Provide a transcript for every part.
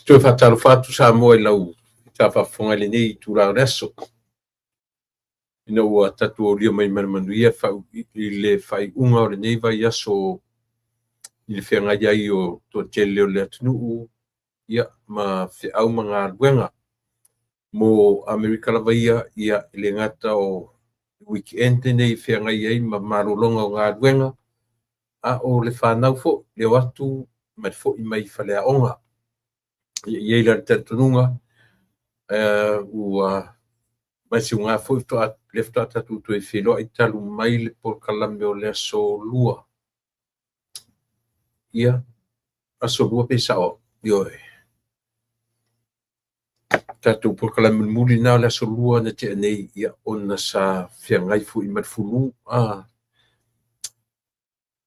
Te toe faatalofa atu Samoa i lau faafofoga i lenei itula o le aso, ina ua tatou aulia mai ma le manuia i le faaiuga o lenei vaiaso i le feagai ai o toatele o le atunuu, ia, ma feau ma galuega. Mo Amerika lava ia, ia, e le gata o weekend lenei e feagai ai ma malologa o galuega, a o le fanau foi, le o atu ma le foi mai faleaoga. Ia, e i ai la le talitonuga, ua maisiuga foi lea faatoa tatou toe feiloai talu mai le polokalame o le aso 2. Ia, aso 2 pe sao au. Ioe. Tatou polokalame mulimuli lena o le aso 2 na tea nei, ia, ona sa feagai foi ma le fulu.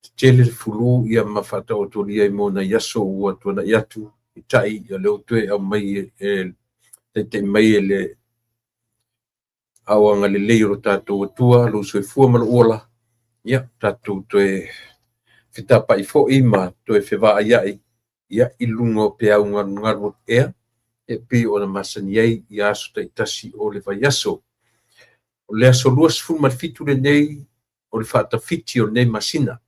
Tetele le fulu, ia, ma faataotolia ai mo nai aso ua tuanai atu, peitai, ia, lea ua toe aumai e taitai mai e le aoga lelei o lo tatou Atua, lou soifua ma lou ola, ia, tatou toe fetapai foi ma toe fevaaiai, ia, i luga o peau galugalu o le ea, e pei ona masani ai i aso taitasi o le vaiaso. O le aso 27 lenei o le faatafiti o lenei masina,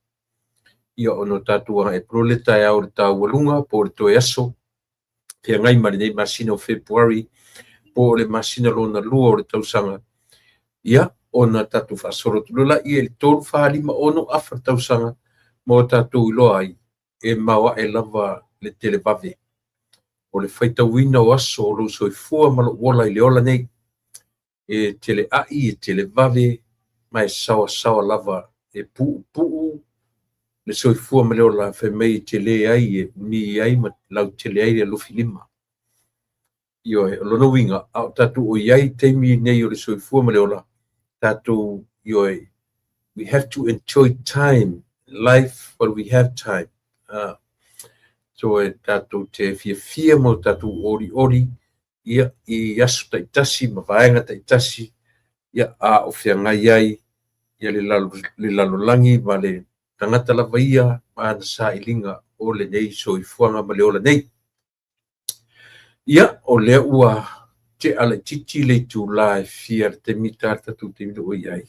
ia, ona o tatou agai atu loa le taeao o le taualuga po o le toe aso feagai ma lenei masina o Fepuari po o le masina lona lua o le tausaga, ia, ona tatou faasolo atu loa laia i le 3, 4, 5, 6 afa le tausaga ma o tatou iloa ai e maoae lava le televave o le faitauina o aso o lou soifua ma lou ola i le ola nei. E teleai, e televave, ma e saoasaoa lava e puupuu le soifua ma le ola, fai mai e tele ai, e umi ai ma lautele ai le alofi lima. Ioe, o lona uiga, a o tatou o i ai i taimi nei o le soifua ma le ola, tatou, ioe, we have to enjoy time, life while we have time. So e tatou te fiafia ma o tatou olioli, ia, i aso taitasi ma vaega taitasi, ia, a o feagai ai, ia, le lalolagi ma le tagata lava ia ma ana sailiga o lenei soifuaga ma le ola nei. Ia, o lea ua tea laitiiti le itula e fia le taimi ta le tatou taimi o i ai.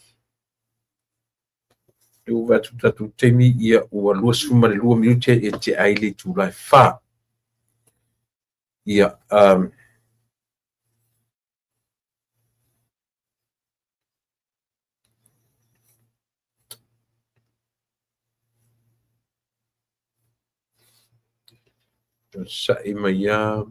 E ua vaai atu le tatou taimi, ia, ua 22 minute e tea ai le itula e 4. Ia, sa'i mai ia.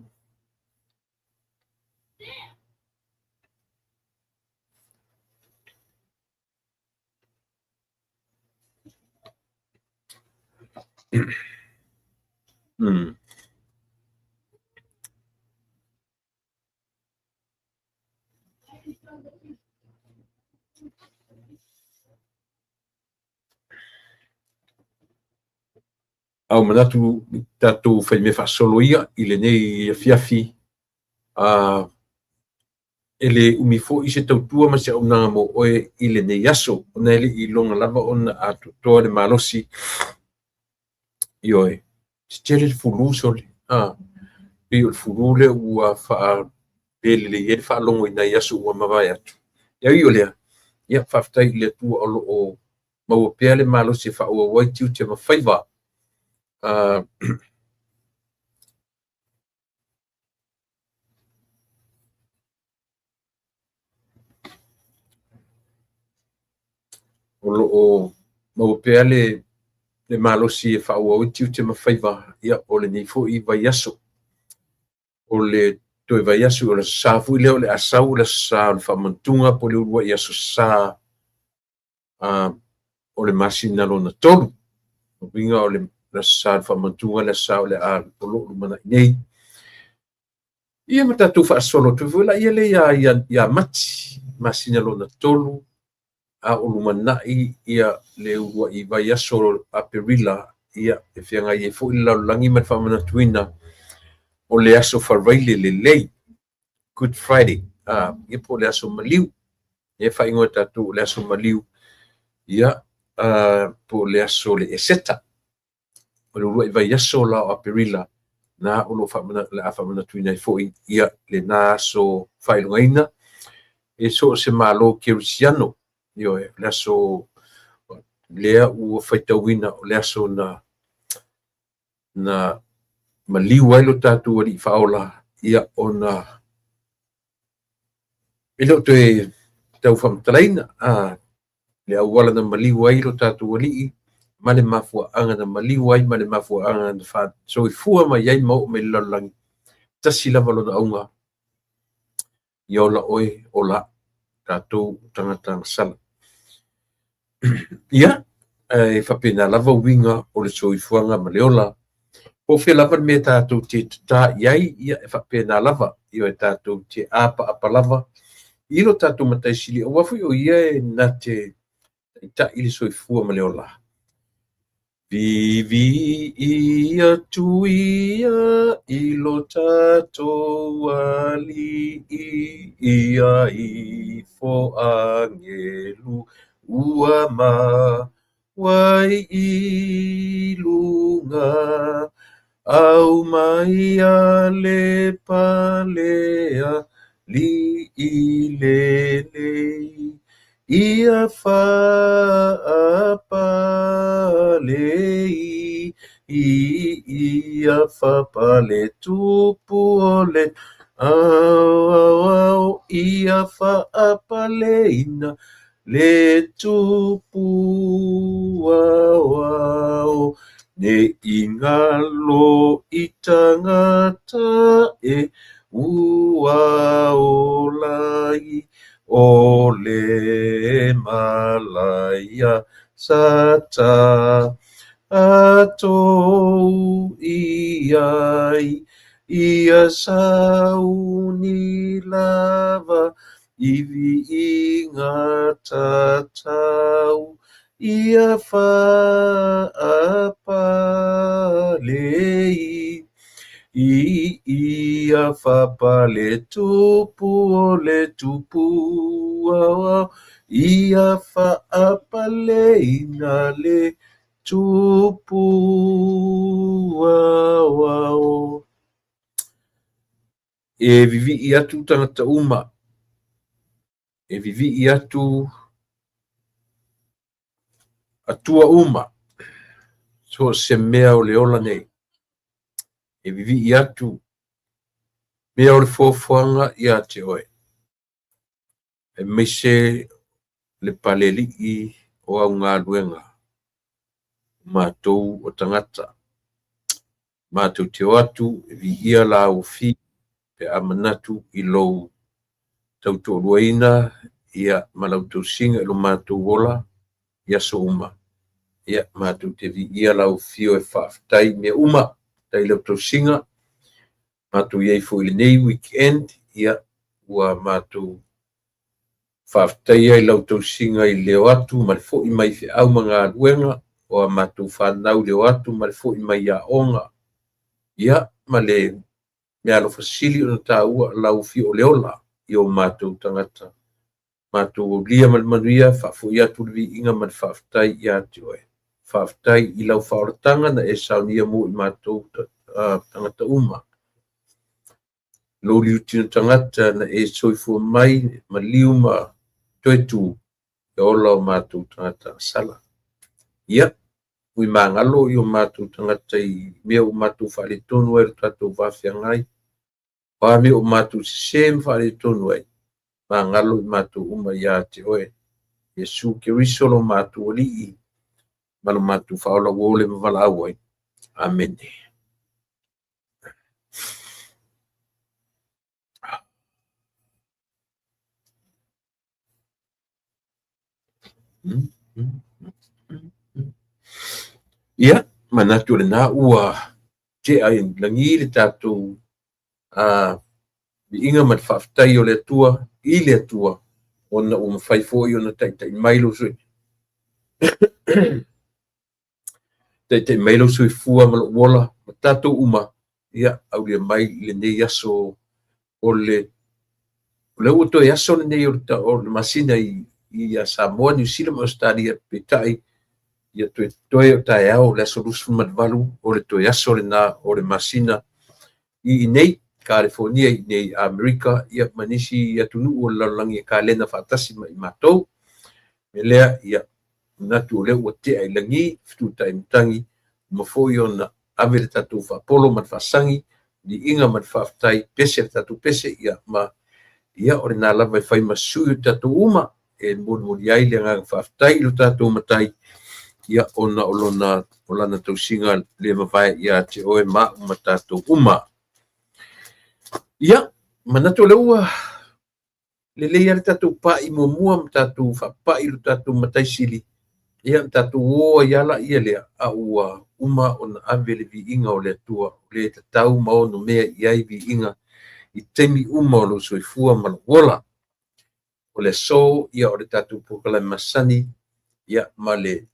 A ua manatu tatou faimea faasolo ia i lenei afiafi, e le umi foi se tautua ma se auaunaga mo oe i lenei aso, ona e le i iloga lava ona atoatoa le malosi. Ioe, tetele le fulu sole, pei o le fulu lea ua faapelelei ai le faalogo i nai aso ua mavae atu. Ia ui o lea, ia, faafetai i le Atua o lo o maua pea le malosi e faaauau ai tiute ma faiva. O lo o maua pea le malosi e faaauau ai tiute ma faiva, ia, o lenei foi vaiaso. O le toe vaiaso, o le aso Sa foi lea o le a sau, o le aso Sa o le faamanatuga po o le uluai aso Sa o le masina lona 3. O uiga o le aso Sa o le faamanatuga, le aso Sa o le a o lo o lumanai nei. Ia ma tatou faasolo atu foi la ia le ia Mati, masina lona 3, a o lumanai ia le uluai vaiaso o Aperila, ia, e feagai ai foi le lalolagi ma le faamanatuina o le aso Faraile lelei, Good Friday, ia, po o le aso maliu. Ia, faaigoa tatou o le aso maliu, ia, po o le aso o le Eseta. O le uluai vaiaso la o Aperila, Na o lo o le a faamanatuina ai foi ia lena aso faailogaina e so o se Malo Kerisiano. Ioe, o le aso lea ua faitauina o le aso na maliu ai lo tatou Alii Faaola, ia ona e le o toe tau faamatalaina le auala na maliu ai lo tatou Alii ma le mafuaaga na maliu ai ma le mafuaaga na faasoifua mai ai ma oo mai i le lalolagi. Tasi lava lona auga, ia ola oe, ola au, tatou tagata agasala. Ia, e faapena lava uiga o le soifuaga ma le ola. Po o fea lava le mea tatou te tatā i ai, ia e faapena lava. Ia e tatou te apaapa lava i lo tatou Matai Sili, aua foi o ia e na te taitai le soifua ma le ola. Viviia atu ia i lo tatou Alii, ia ifo agelu ua mauai i luga, au mai a le pale alii lenei, ia faapale ia faapale tupu o le ao ao ao, ia faapaleina le tupu ao ao, ne i ngalo i tagata e ua ola ai, o le malaia sa tatou i ai, ia sauni lava i viiga tatau, ia faapale ia faapale tupu o le tupu ao ao, ia faapaleina le tupu ao ao. E vivii atu tagata uma, e vivii atu atua uma, so o se mea o le ola nei. E vivii atu mea o le foafoaga ia te oe, aemaise le palelii o au galuega, matou o tagata. Matou te o atu e viia lau afio pe a manatu i lou tautoaluaina ia ma lau tausiga i lo matou ola i aso uma. Ia matou te viia lau afio e faafetai mea uma, faafetai i lau tausiga. Matou i ai foi i lenei weekend, ia ua matou faafetaia i lau tausiga i le o atu ma le foi mai feau ma galuega, o a matou fanau i le o atu ma le foi mai i aoga. Ia ma le meaalofa sili ona taua lau afio o le ola i o matou tagata. Matou aulia ma le manuia, faafoi atu le viiga ma le faafetai ia te oe. Faafetai i lau faaolataga na e saunia mo i matou tagata uma. Lou liutino tagata na e soifua mai, maliu ma toe tu, ia ola o matou tagata agasala. Ia, ui magalo i o matou tagata i mea o matou faaletonu ai lo tatou vafeagai, o a mea o matou sese ma faaletonu ai, magalo i matou uma ia te oe. Iesu Keriso lo matou Alii, ma lo matou Faaola ua ole ma valaau ai. Amene. Ia, manatu o lena ua tea i lagi le tatou viiga ma le faafetai o le Atua i le Atua, ona ua mafai foi ona taitai mai lou taitai mai lou soifua ma lou ola ma tatou uma, ia aulia mai i lenei aso o le ua toe aso lenei o le masina i Samoa, Niu Sila ma Ausetalia, peitai ia toe toe o taeao o le aso 28 o le toe aso lena o le masina. i inei Kalifonia, i inei Amerika, ia ma nisi atunuu o le lalolagi e kalena faatasi ma i matou. O le mea lea, ia, manatu o lea ua tea i lagi, fetuutai matagi, uma foi ona ave le tatou faapolo ma le faasagi, liiga ma le faafetai, pese le tatou pese, ia ma ia o lena lava e fai ma sui o tatou uma e molimoli ai le agaga faafetai i lo tatou Matai, ia ona o lona o lana tausiga le mavae ia te oe ma au ma tatou uma. Ia, manatu o lea ua lelei lava le tatou pa'i muamua ma tatou faapa'i i lo tatou Matai Sili, ia na tatou o ai lava laia lea, a ua uma ona ave le viiga o le Atua, o le tatau ma ono mea i ai viiga i taimi uma o lou soifua ma lou ola. O le aso, ia o le tatou polokalame masani, ia ma le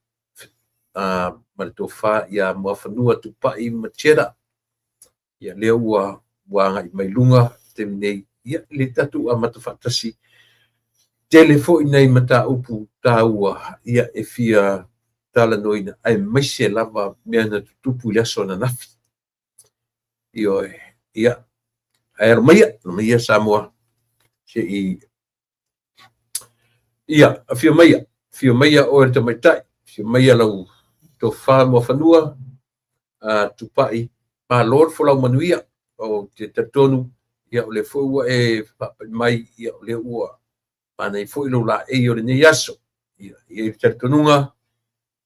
ma le tofa ia Muafanua Tupai Macheta. Ia lea ua ua agai mai luga i le taimi nei, ia le tatou amata faatasi. Tele foi nai mataupu taua ia e fia talanoaina, aemaise lava mea na tutupu i le aso ananafi. Ioe, ia, ae alo maia, alo maia Samoa, se i Ia, afio maia, afio maia oe le tamaitai, afio maia lau tofa Muafanua, Tupai, malo le folau manuia. Ou te talitonu, ia o lea foi ua e faapai mai, ia o lea ua manaia foi lou laei o lenei aso. Ia, e i ai le talitonuga,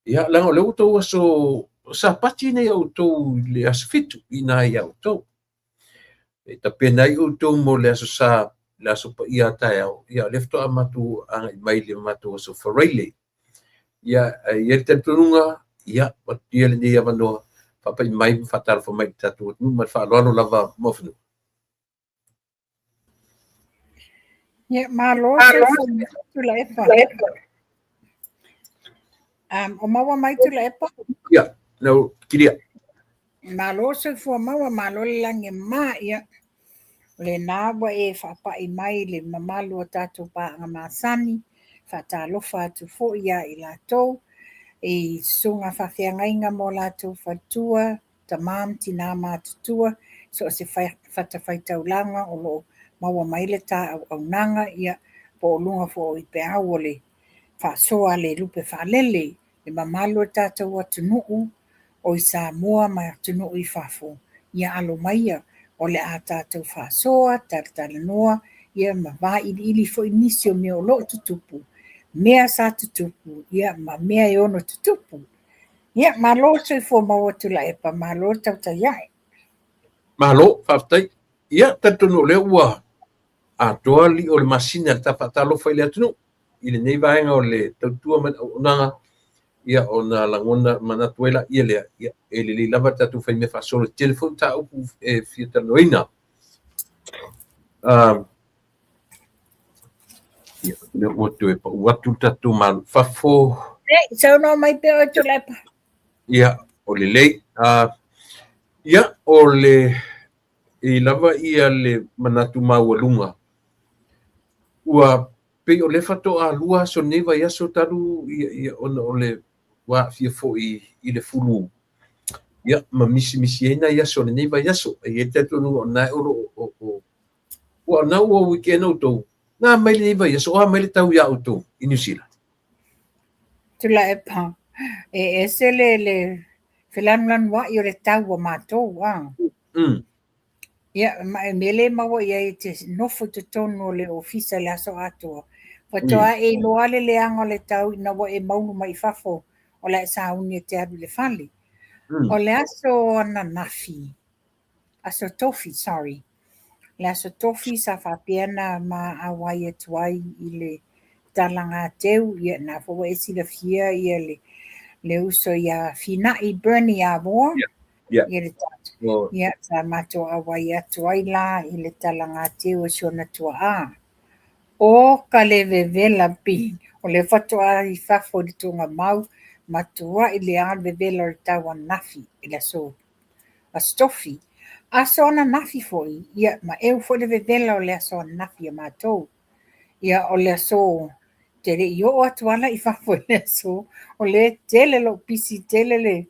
ia, leaga o lea ua outou aso Sapati nei a outou i le aso 7 i ina ia outou. E tapena ai outou mo le aso Sa, le aso paia a taeao, ia o lea faatoa matou agai mai i le matou aso Faraile. Ia, e i ai le talitonuga, ia, avatu ia lenei avanoa, faapai mai ma faatalofa mai i le tatou atunuu ma le faaaloalo lava Muafanua. Ia, malo soifua Tuilaepa. O maua mai Tuilaepa? Ia, lau kilia. Malo soifua maua, malo le lagi e mama. Ia, o lena ua e faapai mai i le mamalu o tatou paaga masani, faatalofa atu foi ia i latou, i susuga faafeagaiga ma o latou faletua, tama ma tina matutua, so o se fatafaitaulaga o lo o maua mai le ta auaunaga, ia, po o luga foi o ipeau o le faasoa a le lupe faalele, le mamalu o le tatou atunuu o i Samoa ma atunuu i fafo, ia alo maia, o le a tatou faasoa, talatalanoa, ia ma vailiili foi nisi o mea o lo o tutupu, mea sa tutupu, ia ma mea e ono tutupu. Ia, malo soifua maua Tuilaepa, malo le tautai ae. Malo, faafetai. Ia, talitonu o lea ua atoa lio o le masina le ta faatalofa i le atunuu i lenei vaega o le tautua ma le auaunaga, ia ona lagona manatu ai laia lea, ia e lelei lava le tatou faimea faasolo, e tele foi mataupu e fia talanoaina. Ia, lea ua toe pau atu le tatou malu fafo. Ei, saunoa mai pea oe Tuilaepa. Ia, o lelei. Ia, o le e lava ia le manatu maualuga. Ua pei o lea faatoa lua aso lenei vaiaso talu ia, ia ona o le ua aafia foi i le fulu. Ia, ma misimisi ai nai aso o lenei vaiaso. E i ai le talitonuga o lena o lo o, o, ua o lena ua weekend outou. Na mai lenei vaiaso, o a mai le tau iā outou i Niu Sila? Tuilaepa, e ese le, le felanulanuai o le tau a matou, a. Ia, ma e mea le maua i ai e te nofo i totonu o le ofisa i le aso atoa. Faatoa e iloa le leaga o le tau ina ua e maunu mai i fafo o le a e sauni e te alu i le fale. O le aso ananafi, aso Tofi, sorry, le aso Tofi sa faapea na ma auai atu ai i le talagateu, ia na foi ua e silafia ia le, le uso ia Fina'i Bernie Amoa. Ia le Ia, sa matou auai atu ai la i le talagateu o si ona tuaa. O ka le vevela pi, o le faatoa i fafo i le tuugamau, matuai leaga le vevela o le tau ananafi i le aso, aso Tofi. Aso ananafi foi, ia, ma eu foi le vevela o le aso ananafi ia matou. Ia, o le aso, te le i oo atu ala i fafo i le aso, o lea tele lou pisi, tele le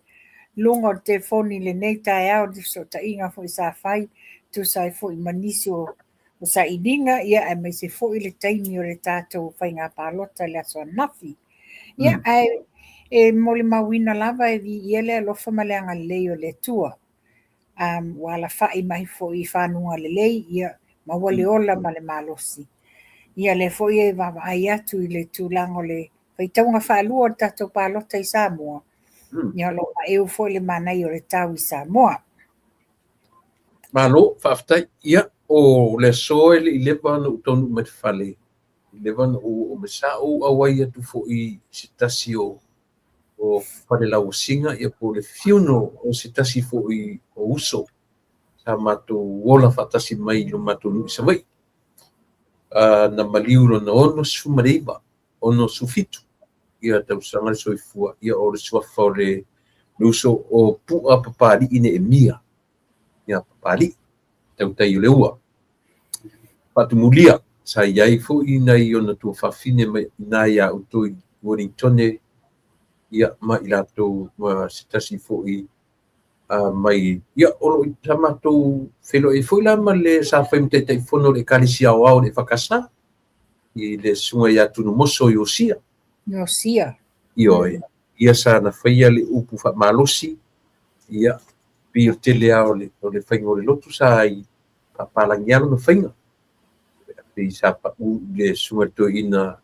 luga o le telefoni i lenei taeao, le fesootaiga foi sa fai. tusa ai foi ma nisi o sailiga, ia, aemaise foi le taimi o le tatou faiga palota i le aso ananafi. Ia, ae e molimauina lava e viia le alofa ma le agalelei o le Atua. Ua alafai mai foi i fanuga lelei, ia, maua le ola ma le malosi. Ia, lea foi e vaavaai atu i le tulaga o le faitauga faalua o le tatou palota i Samoa, ia, o lo o maeu foi le manaia o le tau i Samoa. Malo, faafetai. Ia, o le aso e le i leva ona ou taunuu mai le fale, i leva ona ou oo mai, sa ou auai atu foi i se tasi o fale lauasiga, ia po o le funeral o se tasi foi o uso sa matou ola faatasi mai i lo matou nuu i Savaii. Na maliu lona 69, 67 ia tausaga le soifua, ia o le suafa o le uso o Pu'a Papali'i Neemia, ia Papali'i, tautai o le ua. Faatumulia, sa i ai foi nai ona tuafafine mai i ina ia outou i Wellingtone, ia ma i latou ma se tasi foi mai, ia o lo o sa matou feiloai foi la ma le sa fai ma Taitaifono o le Ekalesia Aoao o le EFKS, i le susuga ia Tunumoso Iosia. Iosia. Ioe. Ia sa na faia le upu faamalosi, ia, pei o le tele lava o le faiga o le lotu sa i faapalagi lava lona faiga. Pei sa pau i le susuga i le toeaina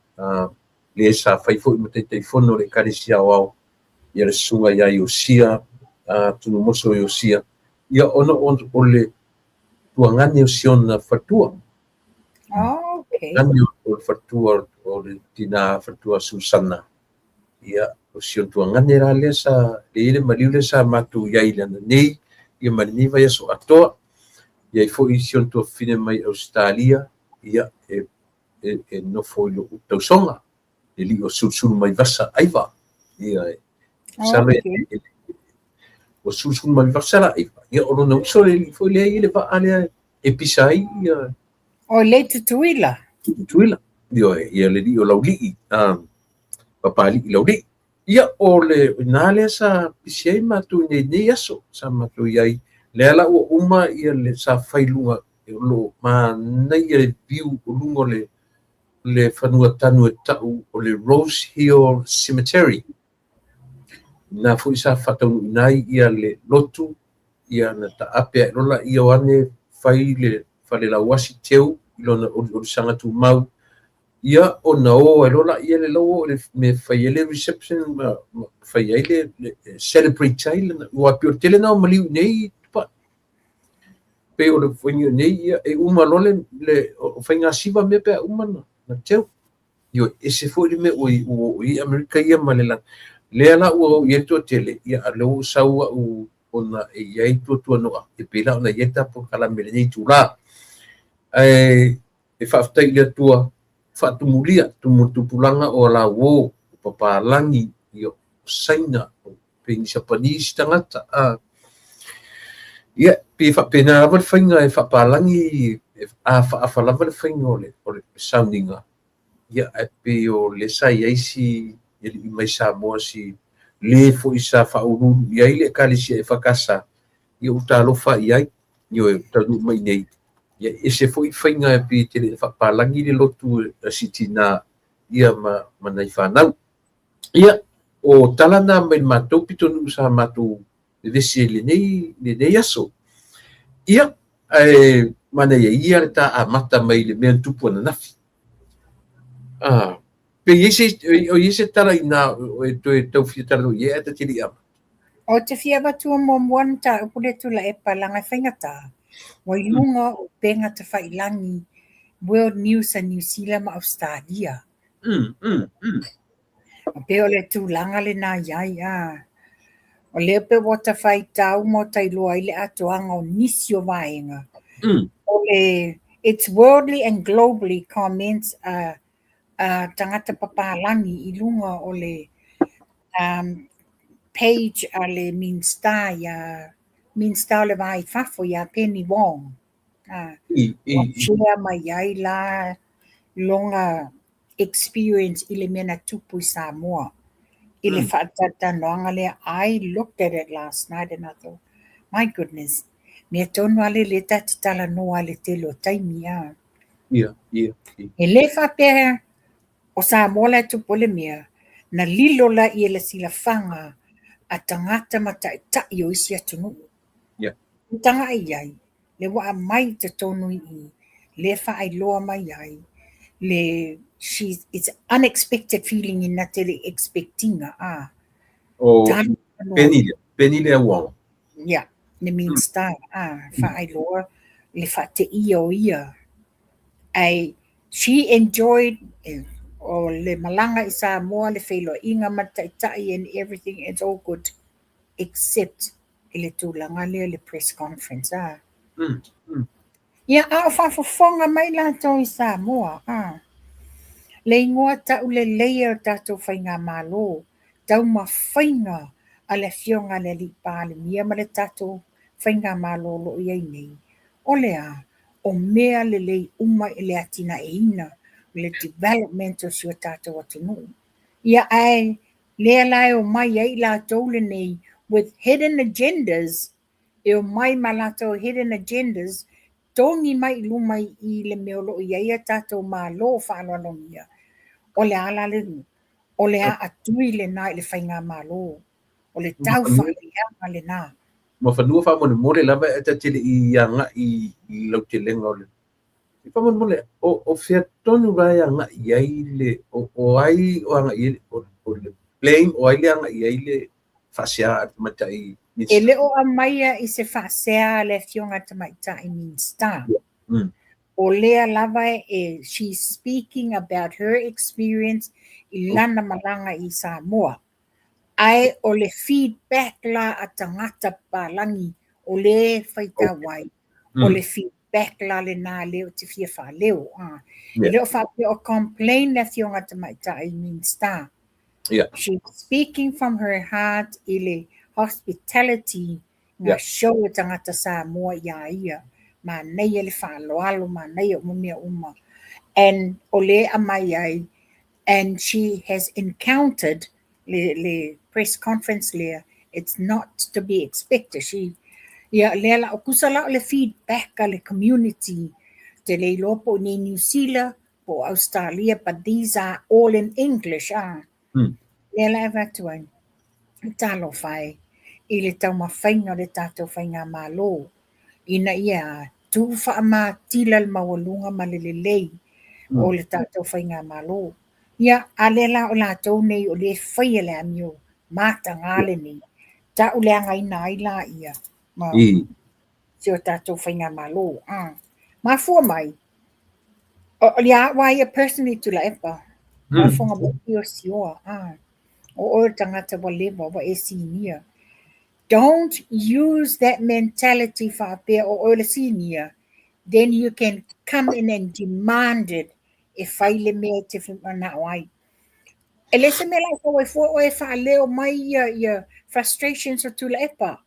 le sa fai foi ma Taitaifono o le Ekalesia Aoao, ia le susuga ia Iosia, Tunumoso Iosia, ia ona o le tuagane o si ona faletua. Oh, okay. Nani o le faletua o le tina faletua Susana. Ia, o si ona tuagane la lea sa le i le maliu lea sa matou i ai i lana nei, ia ma lenei vaiaso atoa. I ai foi si ona tuafafine mai Ausetalia, ia, e nofo i lou tausoga, le alii o Sulusulumavasa Aiva. Ia, e masalo o Sulusulumavasa la Aiva. Ia, o lona uso le alii foi lea i le vaa lea e pisa ai ia. O le Tutuila. Tutuila. Ioe, ia le alii o Laulii, Papali'i Laulii. Ia, o le ina lea sa pisi ai matou i nei aso, sa matou i ai. Lea la ua uma ia le sa fai luga, o lo o manaia le view o luga o le fanua tanu e tau o le Rose Hill Cemetery. Na foi sa faataunuuina ai ia le lotu, ia na taape ae lola ia o ane fai le fale lauasi teu i lona oliolisaga tumau, ia ona o ai lola ia le lau o le mea fai ai le reception ma fai ai le celebrate ai lana, ua pei o le tele na o maliu nei tupa. Pei o le faiga nei ia e uma loa le o faiga siva mea pe a uma na teu. Ioe, ese foi le mea ua oo i ai Amerika ia ma le lea la ua oo i ai le toatele, ia a lea ua sau au ona e i ai tuatuanoa, e pei la ona i ai ta polokalame i lenei itula. Ae e faafetai i le Atua, faatumulia, tumu tupulaga o alauo, o papalagi, ia, o Saina, o pei ni Siapanisi tagata. Ia, pei e faapena lava le faiga e faapalagi, e afaafa lava le faiga o le sauniga. Ia, ae pei o lea sa i ai si alii mai Samoa, si le foi sa faauluulu i ai le Ekalesia EFKS, ia ua talofa i ai, ioe, taunuu mai nei. Ia, ese foi faiga e pei e tele ina faapalagi le lotu a si tina ia ma nai fanau. Ia, o tala na mai le matou pitonuu sa matou vevesi ai lenei aso. Ia, ae manaia ia le ta amata mai le mea na tupu ananafi. Pe i ai se, o i ai se tala ina e toe tau fia talanoa i ai ae ta te le i amata. O te fia avatua muamua le mataupu lea Tuilaepa leaga e faigata. Ua i luga o upega tafailagi World News a Niu Sila ma Ausetalia. Pei o le tulaga lena i ai, a. O lea pe ua ta faitau ma ua iloa ai le atoaga o nisi o vaega. O le It's worldly and globally comments a tagata papalagi i luga o le page a le Minista ia Minista o le Va i Fafo ia Penny Wong. Ua share mai ai la lona experience i le mea na tupu i Samoa i le faatalatalanoaga lea. I looked at it last night and I thought, my goodness. Mea tonu lava lea lea ta te talanoa ai i le tele o taimi a. Ia, ia, ia. E le faapea o Samoa la e tupu ai le mea, na lilo laia i le silafaga a tagata ma taitai o isi atunuu. Ia. E tagai i ai, le ua aumai i totonu i i, lea e faailoa mai ai le she's it's unexpected feeling ina te le i expect ina a. O Penny lea, Penny lea ua. Ia, le Minista a, faailoa le faateia o ia. Ae she enjoyed o le malaga i Samoa, le feiloaiga ma le taitai and everything, it's all good except i le tulaga lea o le press conference a. Ia, a o faafofoga mai latou i Samoa a. Le igoa tauleleia o le tatou faigamalo, taumafaiga a le Afioga i le Alii Palemia ma le tatou faigamalo o lo o i ai nei, o le a? O mea lelei uma i le atinaeina, o le development o si o tatou atunuu. Ia, ae lea la e omai ai i latou lenei with hidden agendas, e omai ma latou hidden agendas, togi mai i luma i le mea o lo o i ai a tatou Malo faaaloalogia. O le a la le o le aatui lena i le faigamalo, o le tau faaleaga lena. Ma fanua faamolemole lava e ta te le i agai i le lautelega o le faamolemole o fea tonu la e agai i ai le o ai o agai i ai o le blame o ai le agai i ai le faasea a le tamaitai Minista. E le o aumaia i se faasea a le Afioga i le Tamaitai Minista. O lea lava e she's speaking about her experience i lana malaga i Samoa. Ae o le feedback la a tagata papalagi o lea e faitau ai, o le feedback la lena lea ou te fia faaleo. E le o faapea o complain le Afioga i le Tamaitai Minista. She's speaking from her heart i le hospitality na show e tagata Samoa iā ia. Manaia le faaaloalo, manaia uma mea uma. And o lea e aumai ai, and she has encountered le, le press conference lea, it's not to be expected. She, ia, lea la, o tusa la o le feedback a le community, te le iloa po o i inei Niu Sila, po o Australia, but these are all in English, ah. Lea la e avatu ai, talofa e, i le taumafaiga o le tatou faigamalo, ina ia tu faamatila le maualuga ma le lelei o le tatou faigamalo. Ia, a lea la o latou nei o lea e faia le amio mataga lenei, tauleagaina ai laia ma si o tatou faigamalo. Mafua mai, o ia au lava ia personally Tuilaepa, faafofoga mai Pio Sioa, o oe o le tagata ua leva, ua e sinia. Don't use that mentality faapea o oe le sinia, then you can come in and demand it e fai le mea e te manao ai. E le se mea la e fau ai fua oe e faaleo mai ia frustrations o Tuilaepa.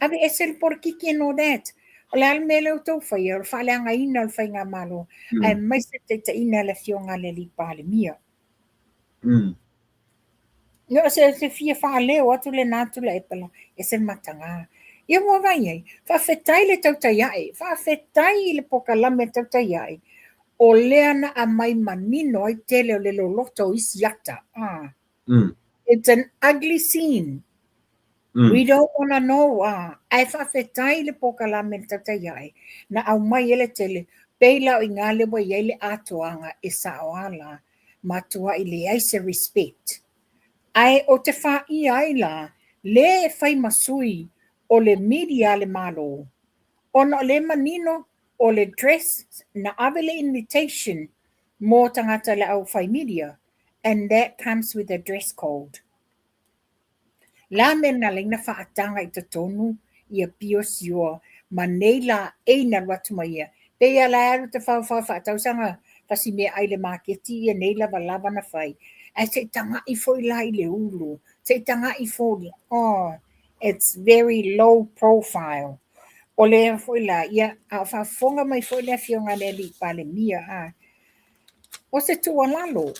Ave ese le polokiki and all that. O le a le mea lea ua outou faia, o le faaleagaina o le faigamalo, aemaise le taitaiina e le Afioga a le Alii Palemia. Ia, o se fia faaleo atu lena Tuilaepa la, ese le mataga. Ia ua vaai ai, faafetai le tautai ae, faafetai i le polokalame tautai ae, o lea na aumai manino ai tele o le loloto o isi ata. It's an ugly scene. We don't wanna know. Ae faafetai le polokalame le tautai ae, na aumai ai le tele, pei la o i ina lea ua i ai le atoaga e sao lava la, matuai leai se respect. Ae ou te faia ai la, lea e fai ma sui o le media a le Malo, ona o lea e manino o le dress na ave le invitation mo tagata le au fai media, and that comes with a dress code. La mea na ala ai ona faataga i totonu ia Pio Sioa ma nei la ei na alu atu ma ia. Pei lava la e alu tafaofao faatau saga fasi meaai i le maketi ia nei lavalava na fai. Ae se i tagai foi la i le ulu, se i tagai foi, oh, it's very low profile. O lea foi la, ia, a o faafofoga mai foi le Afioga i le Alii Palemia, a. O se tuualalo,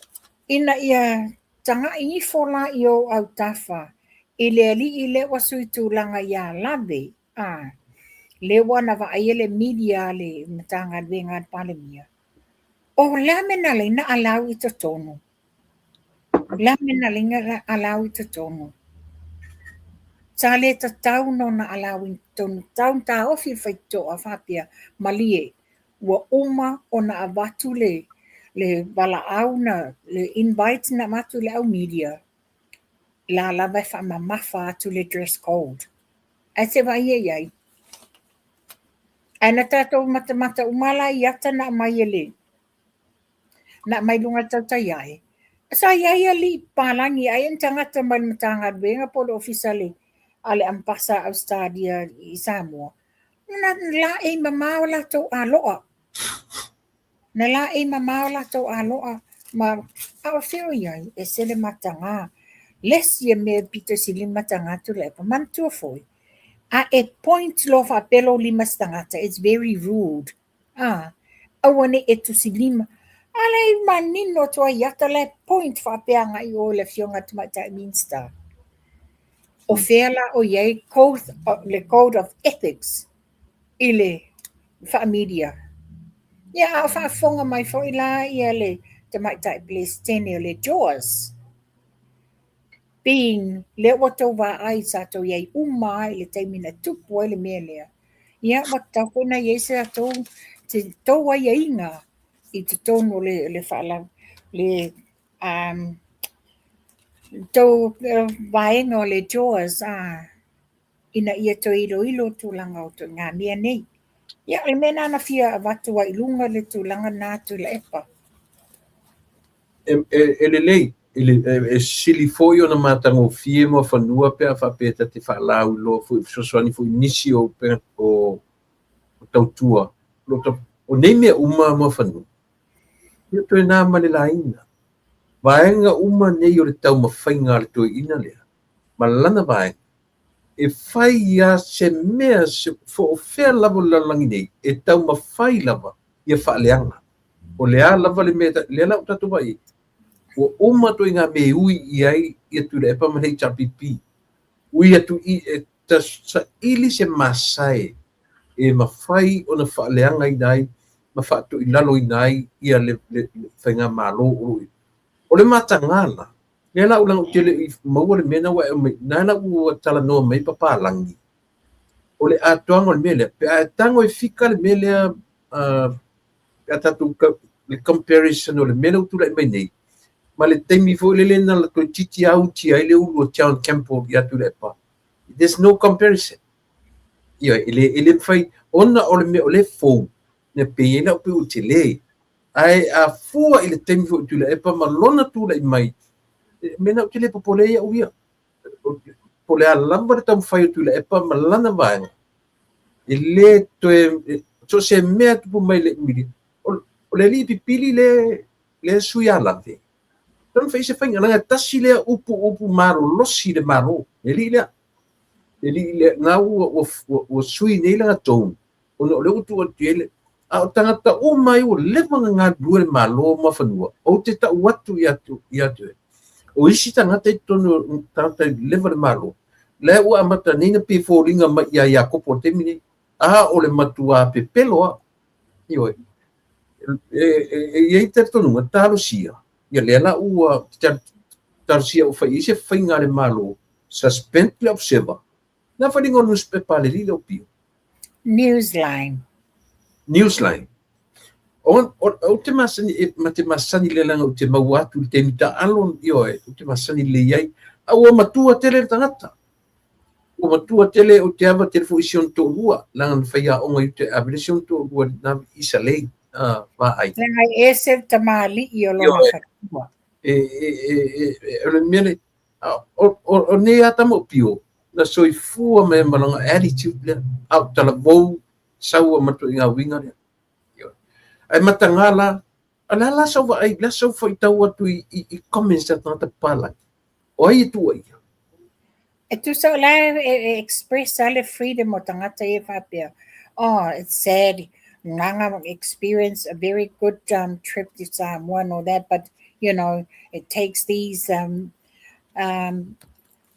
ina ia tagai ifo la i ou autafa i le alii lea ua sui tulaga ia Lave, a. Lea ua na vaaia le media a le Matagaluega a le Palemia, o le a mea na ala ai na allow i totonu? O le a mea na ala ai na allow i totonu? Sa le tatau ona allow i totonu, tatau ona taofi le faitotoa faapea, malie, ua uma ona avatu le le valaau na, le invite na avatu i le au media, la lava e faamamafa atu le dress code. Ae se vaai i ai. Ae na tatou matamata uma la i ata na aumai e le na aumai i luga o le tautai ae, sa i ai alii papalagi ai ni tagata mai le Matagaluega po o le Ofisa a le a le Ambasa a Ausetalia i Samoa, na laei mamao latou aloa. Na laei mamao latou aloa ma a o fea o i ai, e ese le mataga. Le isi mea e pito sili ona mataga Tuilaepa, manatua foi, a e point loa faapea lou lima i se tagata, it's very rude. A, aua ne i e tusilima. A lea e manino atu ai i ata la e point faapea agai i o i le Afioga i le Tamaitai Minista. O fea la o i ai code, le code of ethics i le faa-media? Ia, a o faafofoga mai foi la ia le Tamaitai Peresetene o le JAWS, being lea ua tou vaai sa tou i ai uma lava i le taimi na tupu ai le mea lea, ia ua tatau foi ona i ai se latou, se tou aiaiga i totonu o le le faala le tou vaega o le JAWS ina ia toe iloilo tulaga o ituaiga mea nei. Ia, o le mea lena na fia avatu ai i luga le tulaga lena Tuilaepa. E, e, e lelei, e, e sili foi ona matagofie Muafanua pe a faapea ta te faalauiloa foi fesoasoani foi nisi o, o, o tautua. O nei mea uma Muafanua, ia toe na ma le laina. Vaega uma nei o le taumafaiga a le toeaina lea, ma lana vaega, e fai lava se mea po o fea lava o le lalolagi nei, e taumafai lava ia faaleaga. O le a lava le mea, lea la ua tatou vaai i ai, ua uma ituaiga mea e ui i ai ia Tuilaepa ma le HRPP. Ui atu i e saili se masae e mafai ona faaleagaina ai ma faatoilaloina ai ia le, le, le faigamalo o lo o i ai. O le mataga la, Lea la ou te le i maua le mea na ua e aumai, na la ua talanoa mai papalagi. O le atoaga o le mea lea, pe a e tago e fika le mea lea, pe a tatou le comparison o le mea lea ua tulai mai nei, ma le taimi foi lele na toeitiiti auti ai le ulu o John Campbell ia Tuilaepa. There's no comparison. Ioe, e le, e le mafai, ona o le mea o lea e fou, na pei ai lau pei ua tele. Ae a fua i le taimi foi o Tuilaepa ma lona tulai mai, mea na ou te le popole ai au ia. Po o le a lava le taumafai o Tuilaepa ma lana vaega, e le toe, so o se mea e tupu mai i le media, o le alii pipili le, le sui a lave. Tonu fai se faiga, leaga e tasi lea upu upu malolosi i le Malo, le alii lea. Le alii lea, na ua, ua, ua, ua sui nei lana tone, ona o lea ua tuu atu i ai le... A o tagata uma ai ua leva ona galulue le Malo ma fanua, ou te tau atu ia te oe, o isi tagata i totonu o tagata i leva le Malo, la ua amata nei na pei e foliga mai ia Iakopo i le taimi nei, a o le matuā pepelo lava. Ioe. E, e, e i ai talitonuga, talosia, ia lea la ua talosia ua fai i ai se faiga a le Malo, suspend le Observer, Na faliga o newspaper a le lile o pio. Newsline. Newsline. O, o, ou te masani, e, ma te masani le langa ou te maua atu i le taimi taalo, ioe, ou te masani lelei ai. A ua matua tele le tagata. Ua matua tele, ou te ava tele foi i si ona toalua, leaga na faiaoga i uta e ave le si ona toalua na i Salei, vaai. Leaga e ese le tamalii o lona faletua. E, e, e, e, e, o le mea le, O, o, o nei lava tama o pio, na soifua mai ma lona attitude lea, a o talavou saua ma ituaiga uiga lea. Ae mataga la, o le a la sau vaai, le a sau faitau atu i, i, i comments a tagata papalagi? O ai e tuuaia? E tusa o la e, e express a le freedom o tagata ia faapea, oh, it's sad, Nganga experienced a very good trip to Samoa and all that, but you know, it takes these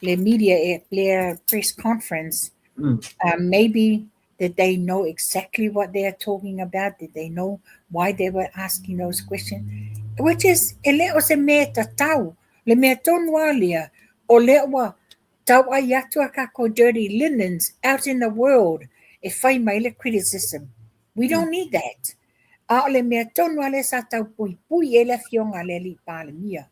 le media e le press conference. Maybe Did they know exactly what they are talking about? Did they know why they were asking those questions? Which is, e le o se mea tatau. Le mea tonu a lea, o lea ua tauai atu a kākou dirty linens out in the world e fai mai le criticism. We don't need that. A o le mea tonu a lea sa tau puipui ai le afioga a le alii Palemia.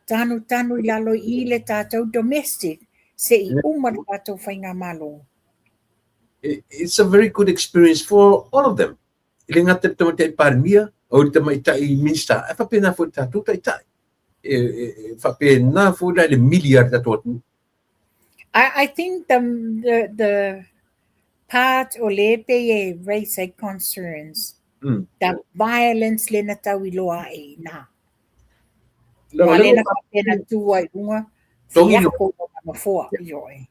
Tanutanu i lalo i le tātou domestic se i uma le tātou faigamalo. It's a very good experience for all of them. E le gata i le tamaitai Palemia, o le tamaitai Minista, ae faapena foi i le tatou taitai. E faapena foi la i le mili a le tatou atunuu. I think the part o le pei e raise ai concerns, the violence le na tau iloa ai i ina. Ua le na faapea na tu ai i luga, fiako o nofoa i oe.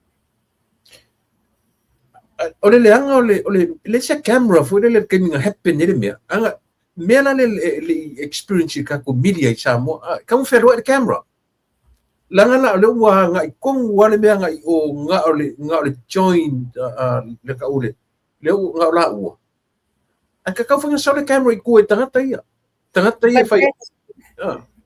O le leaga o le le se camera foi lele taimi na happen ai le mea. Aga mea la le le experience i tatou media i Samoa, kau whenua i le camera. Leaga la o lea ua agai tonu lava le mea agai i o na o le na o le join le tau le lea ua na o laua. Ae tatau foi ona sau le camera i tua i tagata ia. Tagata ia e fai.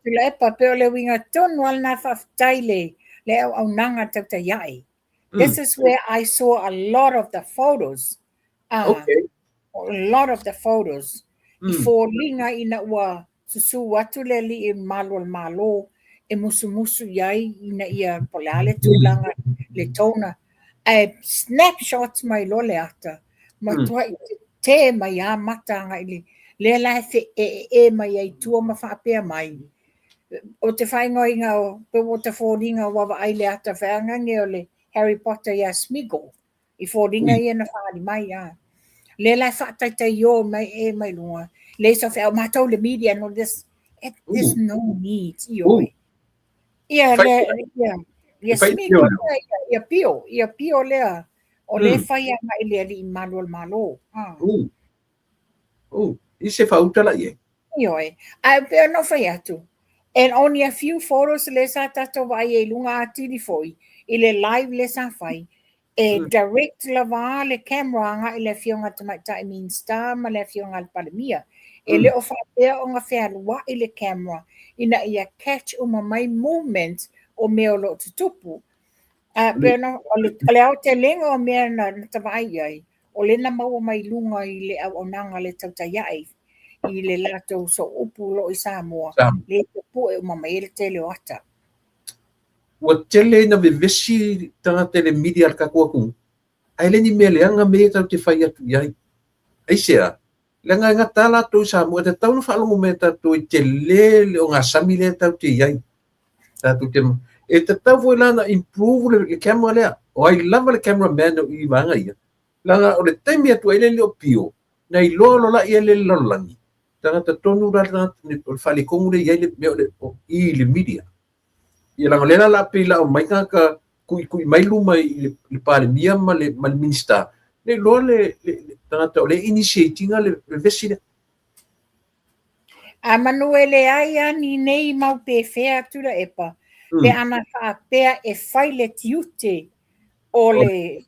Tuilaepa, pei o le uiga tonu lava lena faafetai le le auaunaga tautai ae. This is where I saw a lot of the photos. A lot of the photos. I foliga ina ua susū atu le alii malu o le Malo e musumusu i ai ina ia po o le a le tulaga le tona. Ae snapshots mai loa le ata, matuai tetē mai lava mata agai i le lea la e feeee mai ai i tua ma faapea mai. O te faaigoaina o pe ua ta foliga ua vaai le ata feagage o le Harry Potter ia Smeagol. I foliga ia na faaali mai a. Lea la e faataitaiō mai e mai luga. Le so feau matou le media and all this. There's no need, ioe. Ia le ia ia Smeagol lea, ia pio, ia pio lea. O le fai agai i le alii malu o le Malo. I se faauta la i ai. Ioe. Ae pei ona ou fai atu, and only a few photos lea sa tatou vaai ai i luga atili foi, i le live lea sa fai, e direct lava le camera agai i le afioga a le Tamaitai Minista ma le afioga a le Palemia. E le o faapea ona fealuai le camera ina ia catch uma mai movement o mea o lo o tutupu. Ae pei ona, o le aotelega o mea na ta vaai i ai, o lea na maua mai i luga i le auaunaga le tautai ae i le latou sooupu o lo o i Samoa, lea tapue uma mai ai le tele o ata. Ua tele ina vevesi tagata i le media a le tatou atunuu, ae le ni mea leaga mea ia tatou te fai atu i ai. Aisea? Leaga e gata lava latou i Samoa, e tatau ona faalogo mai e tatou i tele le ogasami lea tatou te i ai. Tatou te, e tatau foi la ona improve le camera lea. O ai lava le cameraman o i vaega ia. Leaga o le taimi atu ai le le o pio, na iloa loa la ia le lalolagi. Tagata tonu la le tagata, o le faaletonu lea i ai le mea o le, o i le media. Ia leaga o lea la la pei la aumai tagata tuitui mai luma i le Palemia ma le Minista, le iloa le tagata o lea e initiate ina le vevesi lea. A manu e leai a ni nei mau pefea Tuilaepa, pe ana faapea e fai le tiute o le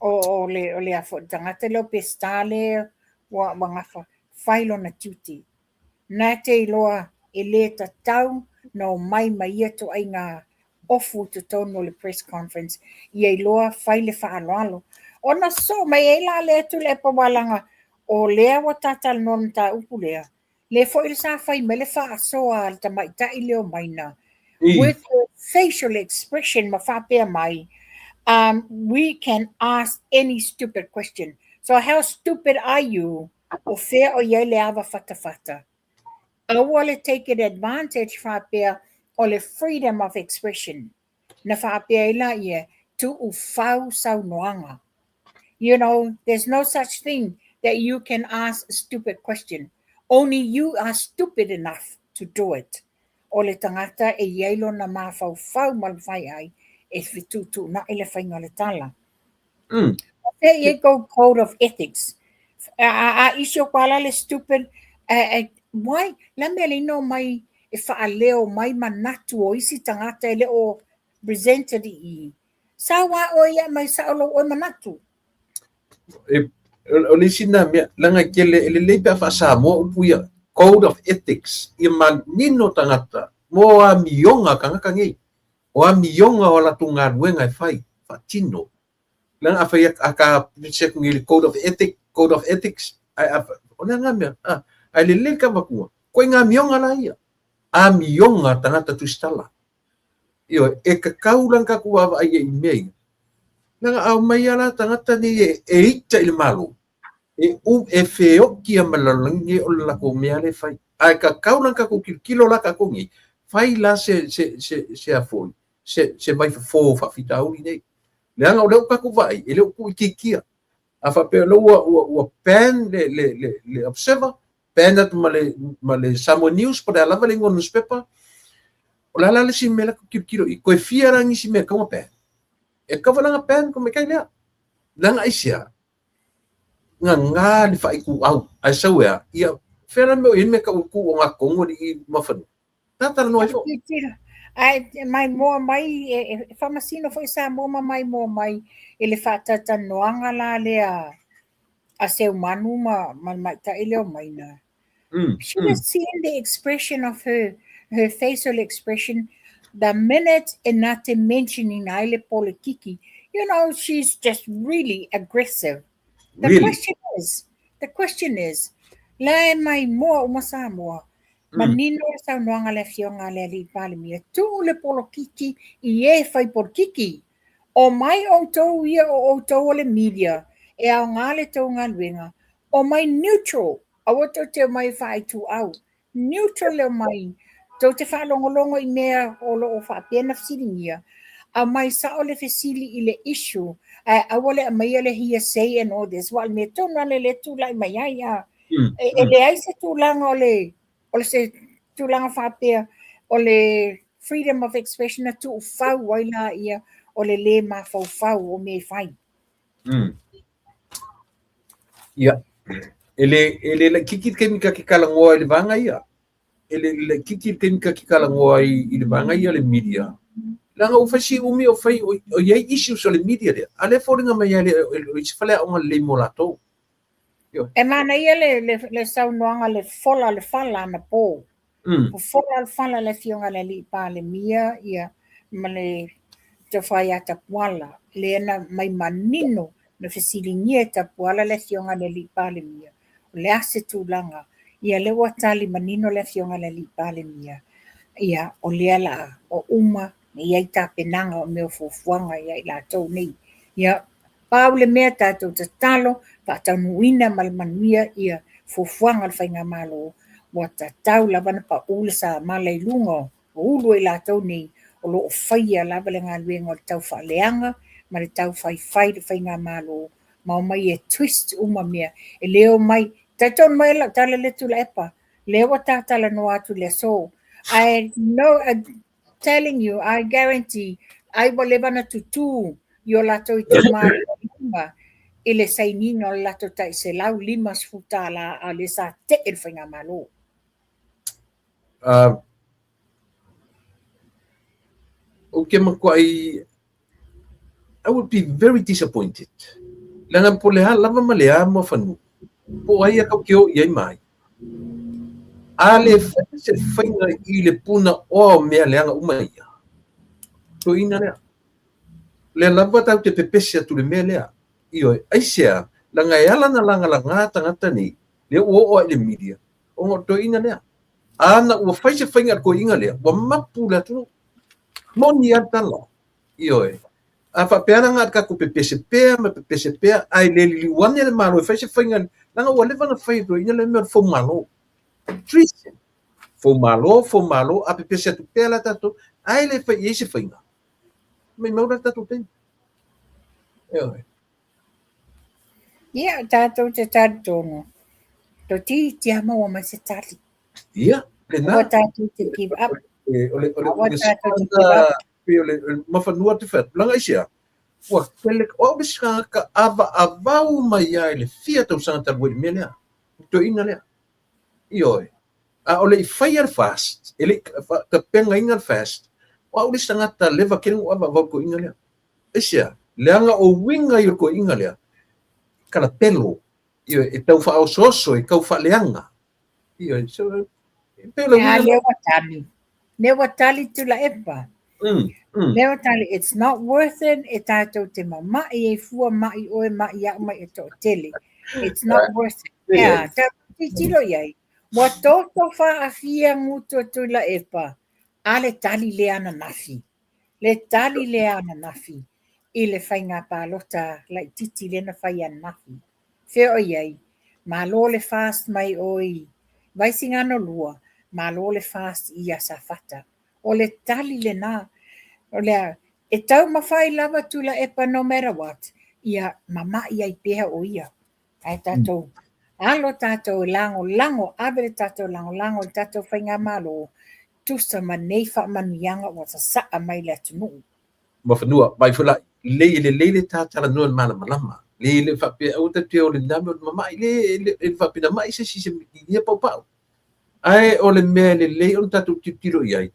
o le o le a foi le tagata lea o Peseta lea ua gafa, fai lona tiute. Na te iloa e le tatau na omai ma ia ituaiga ofu i totonu o le press conference, ia iloa fai le faaaloalo. Ona sosoo mai ai la lea Tuilaepa aua leaga o lea ua ta talanoa i le mataupu lea, lea foi sa fai mai le faasoa a le tamaitai lea o Maina with her facial expression ma faapea mai, we can ask any stupid question. So how stupid are you? O fea o i ai le ava fatafata? Aua le take it advantage faapea o le freedom of expression. Na faapea ai la ia, tuufau saunoaga. There's no such thing that you can ask a stupid question. Only you are stupid enough to do it. O le tagata e i ai lona mafaufau ma le mafai ai e fetuutuunai le faiga o le tala. O fea i ai kou code of ethics? A isi o koa la le stupid, why? La mea le ino mai e faaleo mai manatu o isi tagata e le o presented i i. Sau a oe ia mai sao lou oe manatu. E, o le isi lena mea, leaga e tele, e lelei pe a faa-Samoa upu ia, code of ethics, ia manino tagata mo amioga a tagata nei, o amioga o a latou galuega e fai, faatino. Leaga a fai a ka se atu nei le code of ethic, code of ethics, ae a, o le a lena mea, a, ae lelei le avatuga, ituaiga amioga la ia, amioga a tagata tusitala. Ioe, e tatau la ona tatou vaavaai i ai i mea ia. Leaga a omai lava la tagata nei e, e ita i le Malo, e, u, e feoti lava ma le lalolagi nei o le latou mea lea e fai. Ae tatau la ona tatou tilotilo la tatou nei, fai la se, se, se, se a foi, se, se vaifofo o faafitauli nei. Leaga o lea ua tatou vaai, e le o tuuitiitia. A faapea o lea ua, ua, ua ban le, le, le, le Observer, ban atu ma le, ma le Samoa News, po o le a lava le igoa o le newspaper, o le a la le isi mea la tilotilo i, toe fia la nisi mea e tatau ona ban. E tatau foi la ona ban ko maikai lea. Leaga aisea? Gagā le faaituau, ae sau e a? Ia, fea la le mea o i ai le mea e tau tu ogatotonu alii ma fanua? Talanoa ifo. Ae maimoa mai, e faamasino foi Samoa ma maimoa mai i le faatalatalanoaga la lea a Seumanu ma ma le maita'i lea o Maina. She was seeing the expression of her, her facial expression the minute e na te mentioning ai le polokiki. You know, she's just really aggressive. The Really? question is, the question is, la e maimoa uma Samoa, Manino le saunoaga a le Afioga a le Alii Palemia, tuu le polokiki i e fai polokiki. Omai outou ia o outou o le media, e aoga le tou galuega. Omai neutral, aua tou te omai e faaituau. Neutral le omai, tou te faalogologo i mea o lo o faapea ona fesiligia, aumai sao le fesili i le issue, ae aua le aumaia le hearsay and all this, aua o le mea tonu lava lea e tulai mai ai a. E leai se tulaga o le, o le se tulaga faapea o le freedom of expression na tuufau ai la ia o le lē mafaufau o mea e fai. Ia, e le, e le laitiiti le taimi ta te talanoa i le vaega ia. E le laitiiti le taimi ta te talanoa ai i le vaega ia o le media. Leaga ua fai si umi o fai, o i ai issues o le media lea, a o lea e foliga mai lava e le o se faleaoga lelei mo latou. E manaia le, le, le saunoaga le fola le fala anapo. Ua fola le fala le Afioga i le Alii Palemia ia, ma le Tofa ia Tapuala, lea na mai manino na fesiligia e Tapuala le Afioga i le Alii Palemia, o le a se tulaga, ia lea ua tali manino le Afioga i le Alii Palemia, ia o lea la o uma e i ai tapenaga o mea o fuafuaga ia i latou nei. Ia, pau le mea tatou tatalo, faataunuuina ma le manuia ia fuafuaga a le Faigamalo, ua tatau lava ona pau le samala i luga o ulu o i latou nei o lo o faia lava le galuega o le taufaaleaga ma le taufaifai le Faigamalo ma omai e twist uma mea. E le omai, talitonu mai lau tala lea Tuilaepa, lea ua ta talanoa atu i le aso. I know, telling you, I guarantee, ai ua leva ona tutū i o latou itumalo uma i le sainiga o le latou tai $150 a o lea sa tee le Faigamalo. Ou te matuai I would be very disappointed. Leaga po o le a lava ma le a Muafanua, po o ai a tatou te o i ai ma ai. A le fai se faiga i le puna oa o mea leaga uma ia, toeaina lea. Lea lava tatou te pepesi atu i le mea lea. Ioe, aisea, leaga e ala ona lagalaga tagata nei, lea ua oo lava i le media, ona o le toeaina lea. A na ua fai se faiga i le toeaina lea, ua mapu le atunuu. Moni lava le tala. Ioe. A faapea la na o le tatou pepese pea ma pepese pea, ae le liliu ane le Malo e fai se faiga, leaga ua leva ona fai e toeaiina lea mea o le foumalo. Treason. Foumalo, foumalo, a pepese atu pea la tatou, ae le fai i ai se faiga. Maimau la le tatou taimi. Ioe. Ia, tatou te talitonu, toeitiiti lava maua mai se tali. Ia, lena. Aua tatou te give up. O le, o le, Aua tatou te give up. Pei o le Mafanua te fai atu, leaga aisea, ua tele, o au le isi tagata avaavau mai lava i le fia tausaga talu ai i le mea lea, le toeaina lea. Ioe. A o le i faia le FAST, e le i tapenaina le FAST, o au le isi tagata leva tele ona ou avaavau i le toeaina lea. Aisea, leaga o uiga ia o le toeaina lea, kalapelo, ioe, e tau faaosooso, e tau faaleaga. Ioe, so, e pei o le uiga. Lea ua tali. Lea ua tali Tuilaepa. Lea ua tali, it's not worth it, e tatou te mama'i ai fua ma'i oe, ma'i au, ma'i e toatele. It's not worth it. Ea, tatou tilotilo i ai. Ua toto faafia gutu o Tuilaepa, a le tali lea ananafi. Le tali lea ananafi i le faiga palota laitiiti lea na fai ananafi. Fea o i ai? Malo le FAST mai o i Vaisigano 2, malo le FAST i Safata. O le tali lena. O lea, e taumafai lava Tuilaepa no matter what, ia mama'i ai pea o ia. Ae tatou alo tatou e lagolago, ave le tatou lagolago i le tatou faigamalo, tusa ma nei faamanuiaga ua sasaa mai le atunuu. Ma fanua, vai foi la, lelei, e lelei le ta talanoa i le malamalama. Le le faapea aua tatou te o i lena mea o le mama'i, le e faapea na ma'i se isi i ia paupau. Ae o le mea e lelei ona tatou tilotilo i ai,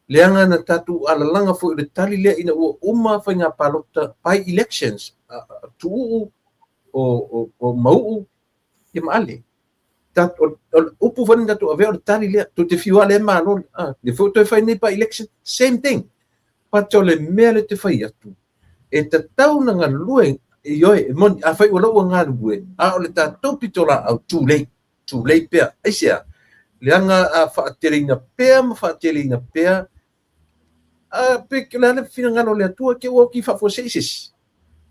leaga na tatou alalaga foi o le tali lea ina ua uma faiga palota by elections, tuuu o Mauu ia ma Ale. O le upu foi na tatou avea o le tali lea, tou te fiu lava lea malo, lea foi ua toe fai nei by election, same thing. But o le mea lea ou te fai atu, e tatau ona galulue, ioe, e moni, afai ua lau ua galulue, a o le tatou pitolaau, too late, too late pea. Aisea? Leaga a faateleina pea ma faateleina pea, a pe o le a le finagalo o le Atua, ke ua oki faafuasei se isi.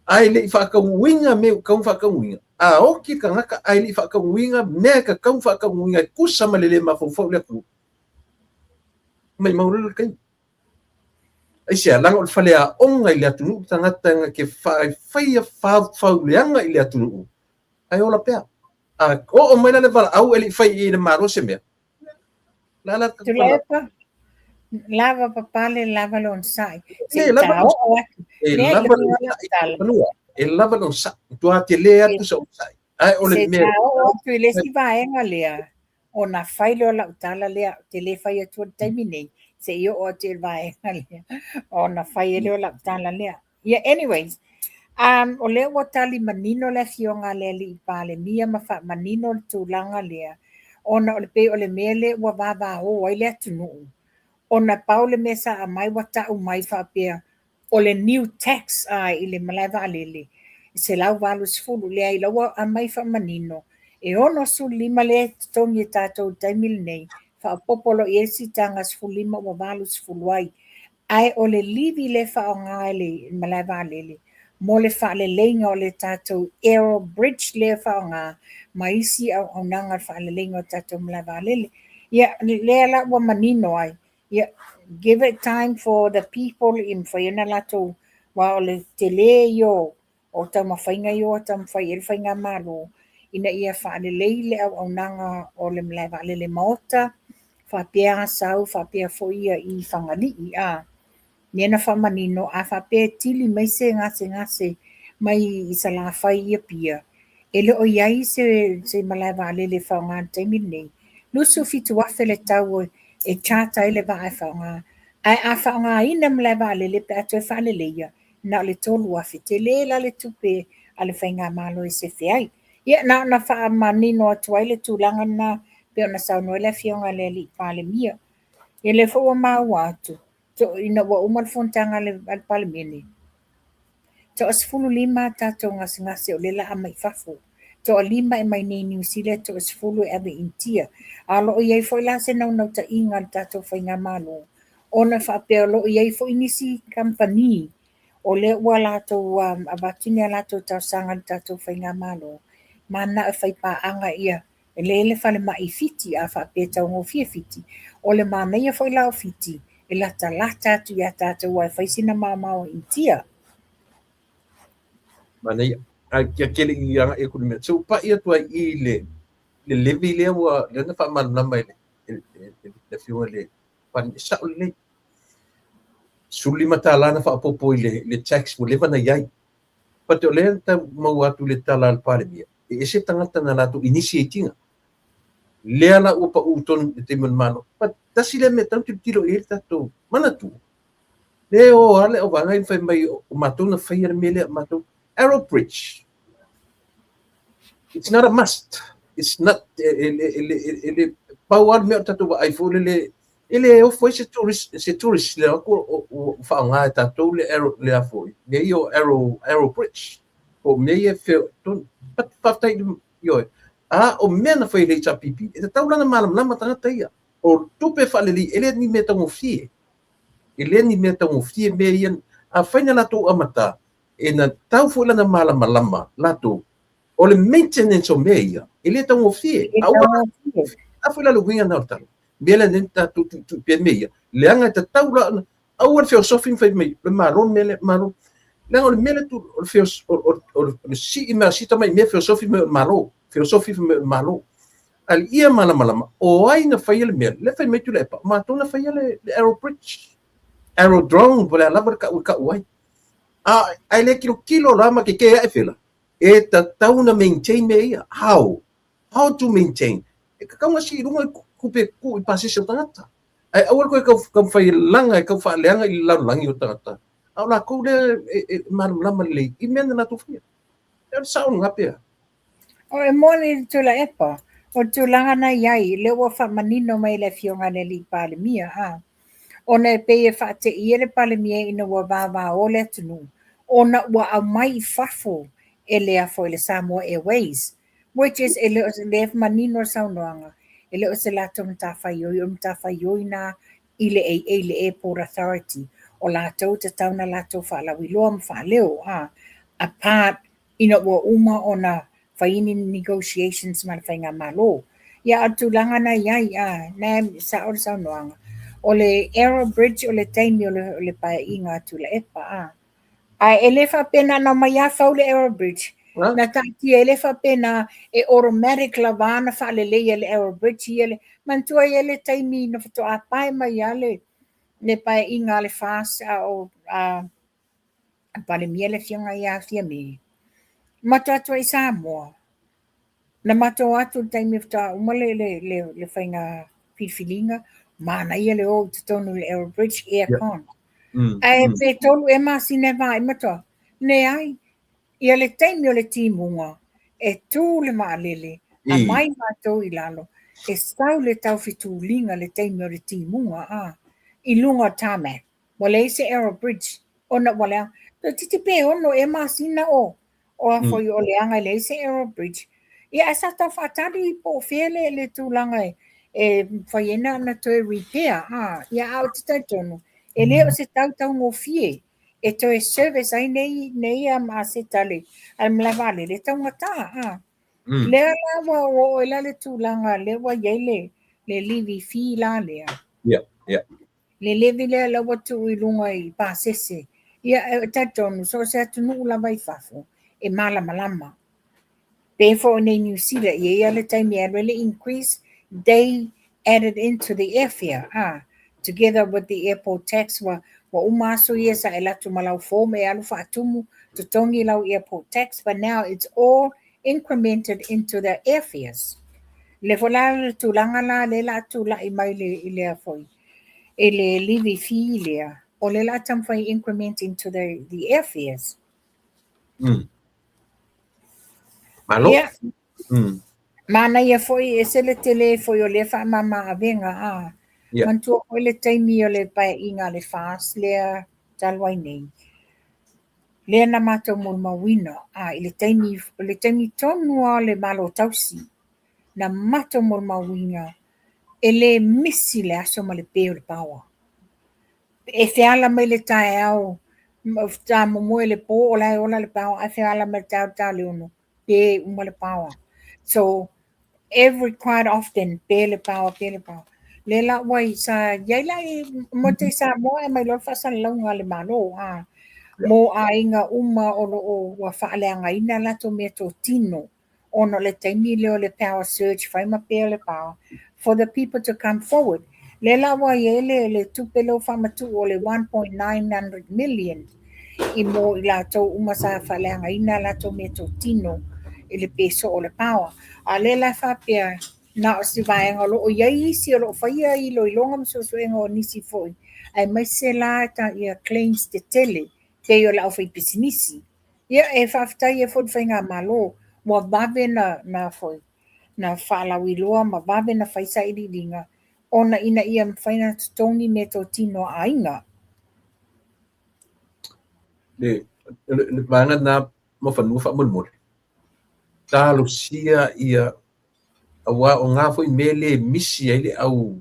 Ae le i faataunuuina mea ua tatau ona faataunuuina. A oki le tagata ae le i faataunuuina mea e tatau ona faataunuuina e tusa ma le le mafaufau i le atunuu, maimau loa le taimi. Aisea? Leaga o le faleaoga i le atunuu le tagata na te faia faufauleaga i le atunuu, ae ola pea. A oo mai la le valaau e le i fai i le Malo se mea, la la Tuilaepa, lava papale, lava le onosai. Se i ta oo atu. E lava le onosai, e lava le onosai. Matua tele atu se onosai. Ae o le mea. Se i ta oo atu i le isi vaega lea, ona fai lea o lau tala lea, ou te le fai atua i le taimi nei, se i oo atu i le vaega lea, ona fai ai lea o lau tala lea. Ia, anyways, o lea ua tali manino le afioga a le Alii Palemia ma faamanino le tulaga lea, ona o le pei o le mea lea ua vavao ai le atunuu, ona pau le mea sa aumai ua tau mai faapea, o le new tax a i le malae vaalele, e 180, leai, la ua aumai faamanino, e 65 lea e totogi e tatou i le taimi lenei, faaopoopo loa i ai le siitaga 15 ua 80 ai. Ae o le levy lea e faaaoga e le malae vaalele mo le faaleleiga o le tatou aero bridge lea e faaaoga ma isi auaunaga o le faaleleiga o le tatou malae vaalele. Ia, lea la ua manino ai, ia, give it time for the people i mafai ona latou, aua o le tele ia o o taumafaiga ia ua taumafai i ai le Faigamalo ina ia faalelei le auaunaga o le malae vaalele maota, faapea Asau, faapea foi ia i Fagalii. A lea na faamanino, a faapea e tili mai se gasegase mai i Salafai i Apia, e le o i ai se, se malae vaalele e faaaoga i le taimi lenei. 27,000 le tau e charter ai le vaa e faaaoga. Ae a faaaogaina malae vaalele pe a toe faaleleia, na o le 3,000. Tele la le tupe a le Faigamalo e sefe ai. Ia, na ona faamanino atu ai le tulaga lena pei ona saunoa ai le Afioga i le Alii Palemia. Ia lea foi ua maua atu, ina ua uma le fonotaga a le Palemene, toa 15 a tatou gasegase o lea o le a aumai i fafo. Toa 5 e mai nei i Niu Sila, toa 10 e ave i Initia. A o lo o i ai foi la se naunautaiga a le tatou Faigamalo ona faapea o lo o i ai foi nisi kamupani o lea ua latou avatu ni a latou talosaga i le tatou faigamalo, mananao e fai paaga ia e lelei le falemai i Fiti a faapea e taugofie Fiti. O le manaia foi la o Fiti, e latalata atu ia tatou aua e fai sina maomao i Initia. Manaia. Ae kia kele i agai atu i le mea. Se i ou pai atu ai i le le levy lea ua lea na faamalamalama e le le afioga i le Palemia. E sao lelei. $15 na faaopoopo i le tax ua leva na i ai. But o lea na tau maua atu i le tala a le Palemia, e ese tagata na latou initiate ina. Lea la ua pau tonu i le taimi o le Malo. But tasi lea mea e tatau ona tilotilo i ai le tatou manatua, lea e o lava le auvaega ia ma fai mai o matou na faia le mea lea, matou. Arrow Bridge. It's not a must. It's not, e le, pau lava le mea o le tatou vaai foi lele, e le ofo ai se tourist, se tourist le atu o faaaoga e tatou le aero, le a foi, mea ia o aero, aero bridge, po o mea ia e feo, but faafetai, ioe, a o mea na fai e le HRPP, e tatau la ona malamalama tagata ia. O tupe faalelei, e le ni mea taugofie. E le ni mea taugofie mea ia, afai na latou amata, e na tau foi lana malamalama latou, o le maintenance o mea ia, e le taugofie. A ua a foi la le uiga na o le tala. Mea lea nei tatou tuitui pea mea ia, leaga e tatau la ona, aua le feosofi ma fai mai, le Malo le mea lea, Malo. Leaga o le mea lea tu, o le feos, o le sii ma sita mai mea feosofi mai o le Malo, feosofi mai o le Malo. A ia malamalama, o ai na faia le mea, lea fai mai Tuilaepa, o matou na faia le aero bridge, aerodrome, po o le a lava le kau e kau ai. A, ae le tilotilo la ma kekē ae fela, e tatau na maintain mea ia. How? How to maintain? E tatau na sii i luga i tupe tuu i pasese o tagata. Ae aua le toe taumafai e laga e tau faaleaga i le lalolagi o tagata. A o latou lea e malamalama lelei i mea na latou faia. E o le sao lena pea. O e moni le Tuilaepa, o le tulaga na i ai, lea ua faamanino mai e le Afioga i le Alii Palemia, a. Ona e pei e faateia le Palemia ina ua vavao le atunuu, ona ua aumai i fafo e le a foi le Samoa Airways, which is e le o lea e manino le saunoaga, e le o se latou matafaioi, o le matafaioi na i le AA, le Airport Authority, o latou e tatau ona latou faalauiloa ma faaleo, a, apart ina ua uma ona fai ni negotiations ma le faigamalo. Ia, a o le tulaga na i ai, a, na e sao le saunoaga, o le Aero Bridge o le taimi o le paeaiga a Tuilaepa, a. Ae e le faapea na ona omai lava fau le Aero Bridge. Na taatia, e le faapea na e automatic lava ona faaleleia le Aero Bridge ia le, manatua e i ai le taimi na faatoa pae mai lava le, le paeaiga a le FAST a o, a, Palemia le Afioga ia Fiame. Matou atu ai i Samoa, na matou atu i le taimi faatoa uma le, le, le, le faiga filifiliga, manaia le o i totonu i le Aero Bridge aircon. Ae pe 3 ea masina e vaai matua, leai. Ia le taimi o le timuga, e tū le vaalele, aumai matou i lalo, e sau le taufetuliga le taimi o le timuga, a, i luga o tarmac. Ua leai se aero bridge ona ua leaga. Toeitiiti pe 6 ea masina o o a foi o leaga e leai se aero bridge. Ia ae sa tau faatali po o fea le le tulaga e e mafai ai ona toe repair a. Ia ae ou te talitonu e le o se tau taugofie e toe service ai nei nei aseta a le malae vaalele e taugata a. Lea la ua oo ai la le tulaga lea ua i ai le le levy fee la lea. Yeah, yeah. Le levy lea la ua tuu i luga i pasese. Ia, e talitonu, so o se atunuu lava i fafo, e malamalama. Pe foi i nei Niu Sila, e i ai lava le taimi e alu ai le increase, they added into the airfare, ah, together with the airport tax, ua, ua uma aso ia sa e alu atu ma lau form e alu faatumu, totogi lau airport tax, but now it's all incremented into the airfares. Le foi la le tulaga la lea o le a tulai mai le, i lea foi, i le levy fee lea, o lea o le a taumafai increment into the airfares. Malo. Ia. Manaia foi, e ese le tele foi o lea faamama avega, a. Yeah. Manatua foi le taimi o le paeaiga a le FAST lea talu ai nei. Lea na matou molimauina, a, i le taimi, le taimi tonu lava o le Malo Tausi, na matou molimauina e le misi le aso ma le pe o le paoa. E feala mai le taeao, sa momoe le po o la e ola le paoa, ae feala mai le taeao ta o le 6, pe uma le paoa. So, every quite often, pe le paoa, pe le paoa. Le la ua i, sa iai la i mo te Samoa e mai loa le faasalalauga a le Malo, a, mo aiga uma o lo o ua faaleagaina latou meatotino ona o le taimi lea o le power surge fai ma pea le power for the people to come forward. Lea la ua i ai le, le tupe lea ua faamatuu o le 1.900 million i mo i latou uma sa faaleagaina latou meatotino i le pe soo o le power. A o lea la e faapea na o se vaega o lo o i ai isi o lo o faia iloiloga ma suesuega o nisi foi, aemaise la ta ia claims tetele pei o le aufaipisinisi. Ia, e faafetai ai foi i le faigamalo Ua vave na, na foi, na faalauiloa ma vave na fai sailiiliga ona ina ia mafai ona totogi meatotino a aiga. Le, le, le vaega lena ma fanua faamolemole. Talosia ia aua o ngā foi mea le misi ai le au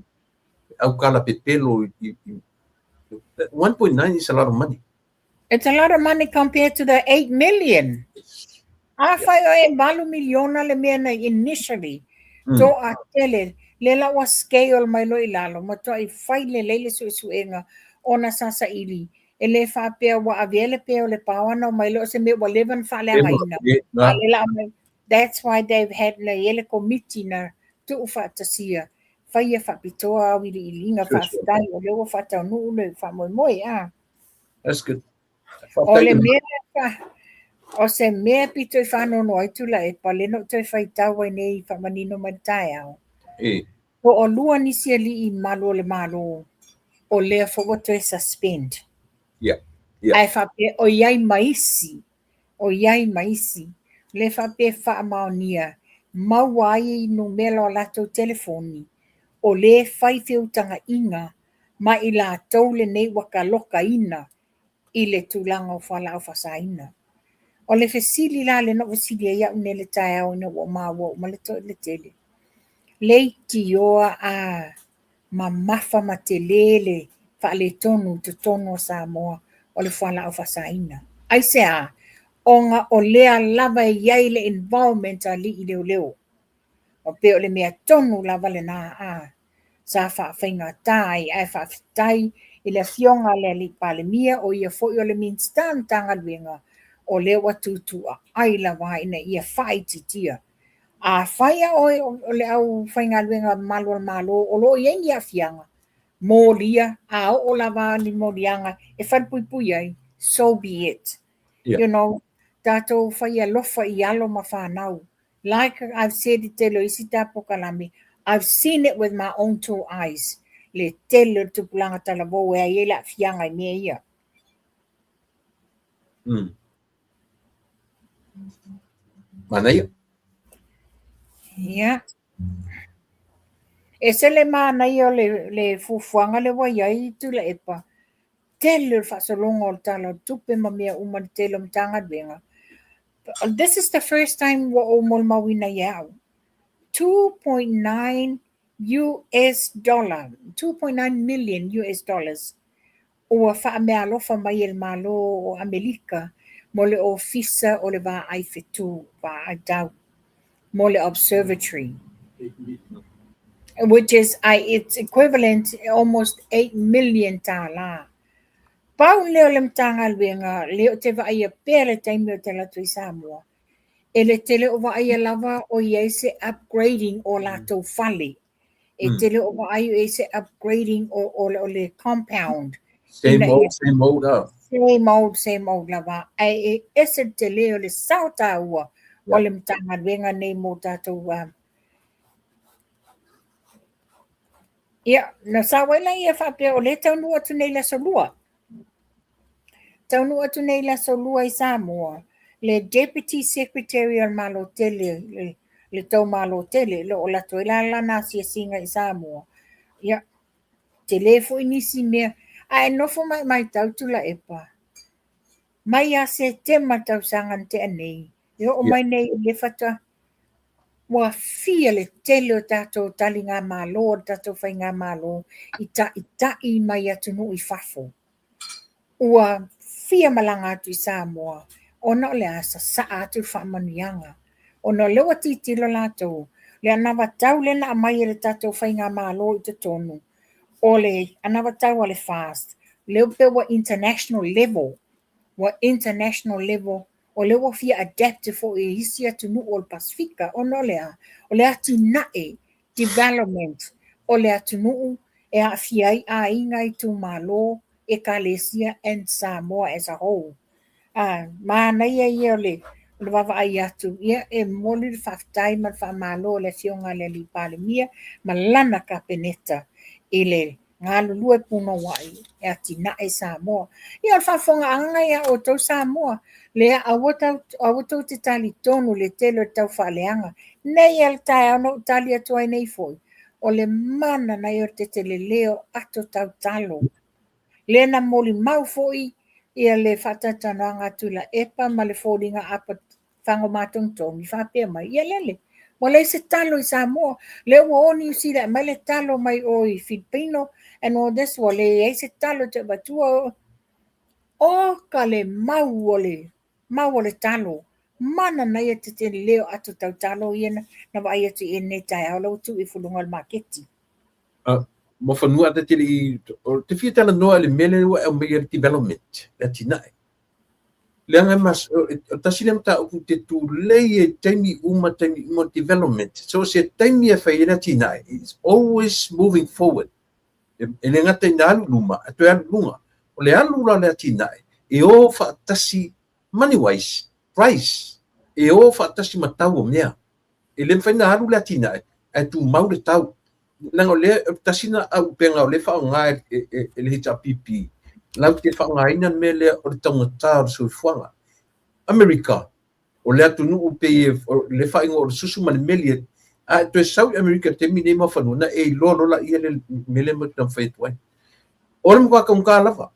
au kala pepelo i, i 1.9 is a lot of money. It's a lot of money compared to the 8 million. Afai o e 8 miliona le mea na initially, toatele, lea la ua scale mai loa i lalo, matuai fai lelei le suesuega ona sa saili, e le faapea ua avea le pea o le pao ana omai loa o se mea ua leva ona faaleagaina. A o lea la aumai. That's why they've had na i ai le komiti na tuufaatasia faia faapitoa auiliiliga faafetai o lea ua faataunuu le faamoemoe a. That's good. O le mea o se mea pito i faanoanoa ai Tuilaepa, lea na ou toe faitau ai nei i faamanino mai le taeao. E. Toalua nisi alii malu o le Malo o lea foi ua toe suspend. Yeah. Ae faapea o i ai ma isi, o i ai ma isi, lea faapea e faamaonia maua ai numera o latou telefoni o lea e fai feutagaiga ma i latou lenei ua talokaina i le tulaga o fualaau faasaina. O le fesili la lea na ou fesili ai au nei i le taeao ina ua ou maua uma le tele, leitioa a mamafa ma tele le faaletonu i totonu o Samoa o le fualaau faasaina. Aisea? Ona o lea lava e i ai le involvement a alii leoleo. E pei o le mea tonu lava lena a sa faafaigata ai, ae faafetai i le afioga a le alii Palemia, o ia foi o le Minisita o le Matagaluega, o lea ua tuutuuaai lava ina ia faaitiitia. Afai a oe o le aufaigaluega mamalu o le Malo o lo o i ai ni aafiaga, molia, a oo lava ni moliaga e falepuipui ai, so be it. Yeah. You know, tatou fai alofa i alo ma fanau. Like I've said i tele o isi ta polokalame, I've seen it with my own two eyes, le tele o le tupulaga talavou e ai ai le aafiaga i mea ia. Manaia. Ia. E se le manaia o le, le fuafuaga lea ua i ai Tuilaepa, tele o le faasologa o le Tala o le Tupe ma mea uma i le tele o Matagaluega. This is the first time ua ou molimauina ia au. 2.9 US dollar, 2.9 million US dollars ua faameaalofa mai e le Malo o Amerika mo le Ofisa o le Vaai Fetu, Vaai Tau, mo le Observatory, which is I, it's equivalent almost 8 million tālā. Pau lea o le Matagaluega, lea ou te vaaia pea le taimi ou te alu atu i Samoa, e le tele o vaaia lava o i ai se upgrading o latou fale. E tele o vaai o i ai se upgrading o le compound. Same old, same old. Ah. Same old, same old lava. Ae e ese le tele o le sao taua o le Matagaluega nei mo tatou. Ia, na sao ai laia faapea o lea e taunuu atu nei i le aso Lua. Taunuu atu nei i le aso Lua i Samoa, le Deputy Secretary o le Malo Tele, le tou Malo Tele, o lo o alu atu ai la lana asiasiga i Samoa. Ia, tele foi nisi mea. Ae nofo ma e matau Tuilaepa, mai ia Setema tausaga na tea nei, e oo mai nei i le faatoa ua fia le tele o tatou taligamalo o le tatou faigamalo i taitai mai atunuu i fafo. Ua fia malaga atu i Samoa ona o le a sasaa atu le faamanuiaga. Ona o lea ua tilotilo latou, le anavatau lea na aumai e le tatou faigamalo i totonu, o le anavatau a le FAST, lea pei ua international level, ua international level, o lea ua fia adapt foi i isi atunuu o le Pasefika, ona o le a? O le atinae, development o le atunuu e aafia ai aiga, itumalo, ekalesia and Samoa as a whole. A manaia ia o le vaavaai atu, ia e momoli le faafetai ma le faamalo i le Afioga i le Alii Palemia ma lana Kapeneta i le Galulue punouai e atinae Samoa. Ia o le faafofogaaga ia outou Samoa, lea aua tau, aua tou te talitonu i le tele o le taufaaleaga. Nei lava le taeao na ou tali atu ai nei foi, o le mana na ia o le tetelelē o ato tautalo. Lea na molimau foi ia le faatalatalanoaga a Tuilaepa ma le foliga apa fago matogitogi faapea mai, ia lele, ua leai se talo i Samoa, lea ua o Niu Sila e aumai le talo mai o i Filipino and all this, ua leai se talo e toe avatua. Oka le mau o le mau o le talo, mana na ia te tele o ato tautalo ia na vaai atu i lenei taeao la ua tuu ifo i luga o le maketi. Muafanua ta te le i, te fia talanoa i le mea lea ua e aumaia le development, le atinae. Leaga e mas, o tasi lea mataupu te tulei e taimi uma, taimi uma development. So se taimi e fai ai le atinae, it's always moving forward. E le gata ina alu i luma, ae toe alu i luga. O le alu la o le atinae, e o faatasi money wise, price, e o faatasi ma tau o mea. E le mafai ona alu le atinae ae tumau le tau. Leaga o lea, tasi lena auupega o lea e faaaoga e le HRPP, latou te faaaogaina le mea lea o le taugata o le soifuaga. Amerika, o le atunuu pei o le faaigoa o le susu ma le meli, a e toe sau i Amerika i le taimi lenei Muafanua, ona e iloa loa laia le mea lea matou te taumafai atu ai. O le matua taugata lava,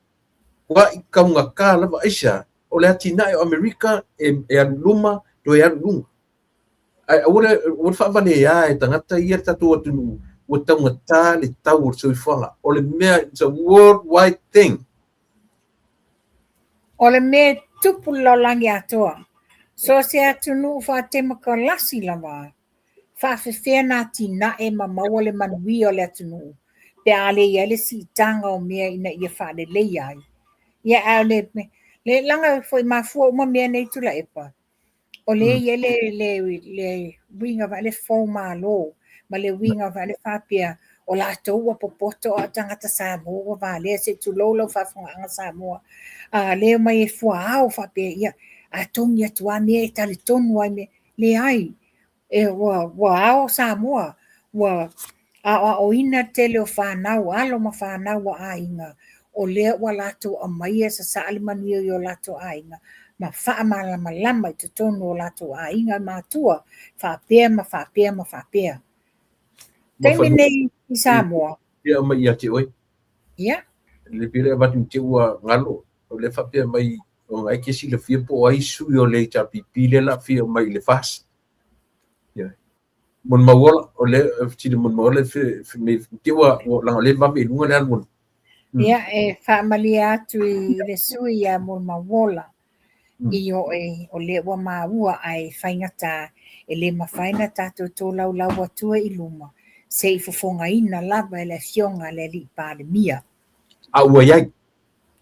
matua taugata lava. Aisea? O le atinae o Amerika e alu i luma, toe alu i luga. Ae aua le, aua le faavalea e tagata ia le tatou atunuu ua taugata le tau o le soifuaga. O le mea, it's a worldwide thing. O le mea e tupu le lalolagi atoa. So o se atunuu faatemokarasi lava, faafefea na atinae ma maua le manuia o le atunuu pe a le i ai le siitaga o mea ina ia faaleleia ai. Ia ae o le, le laga foi mafua uma mea nei Tuilaepa, O lea e i ai le, le, le uiga foi le foumalo ma le uiga foi le faapea o latou ua popoto a o tagata Samoa ua valea se i tulou lau faafofogaaga Samoa. A lea omai e fuaao faapea ia a togi atu lava mea e talitonu ai mea. Leai, e ua, ua ao Samoa, ua aoaoina le tele o fanau, alo ma fanau a aiga, o lea ua latou aumaia sasaa le manuia i o latou aiga ma faamalamalama i totonu o latou aiga matua, faapea ma faapea ma faapea. Taimi nei i Samoa. Ia mai ia te oe. Ia. Le pele avatu i te ua galo, o le faapea mai o ngai ke silafia po o ai sui o le HRPP le la fia mai i le FAS. Ia. Molimauola, o le fesili molimauola e fe, te ua, leaga o lea e vave i luga le alu o le. Ia, e faamalie atu i le sui ia Molimauola, i oe, o lea ua maua ae faigata e le mafai ona tatou tolaulau atua i luma, se i fofogaina lava e le Afioga a le Alii Palemia. A ua i ai.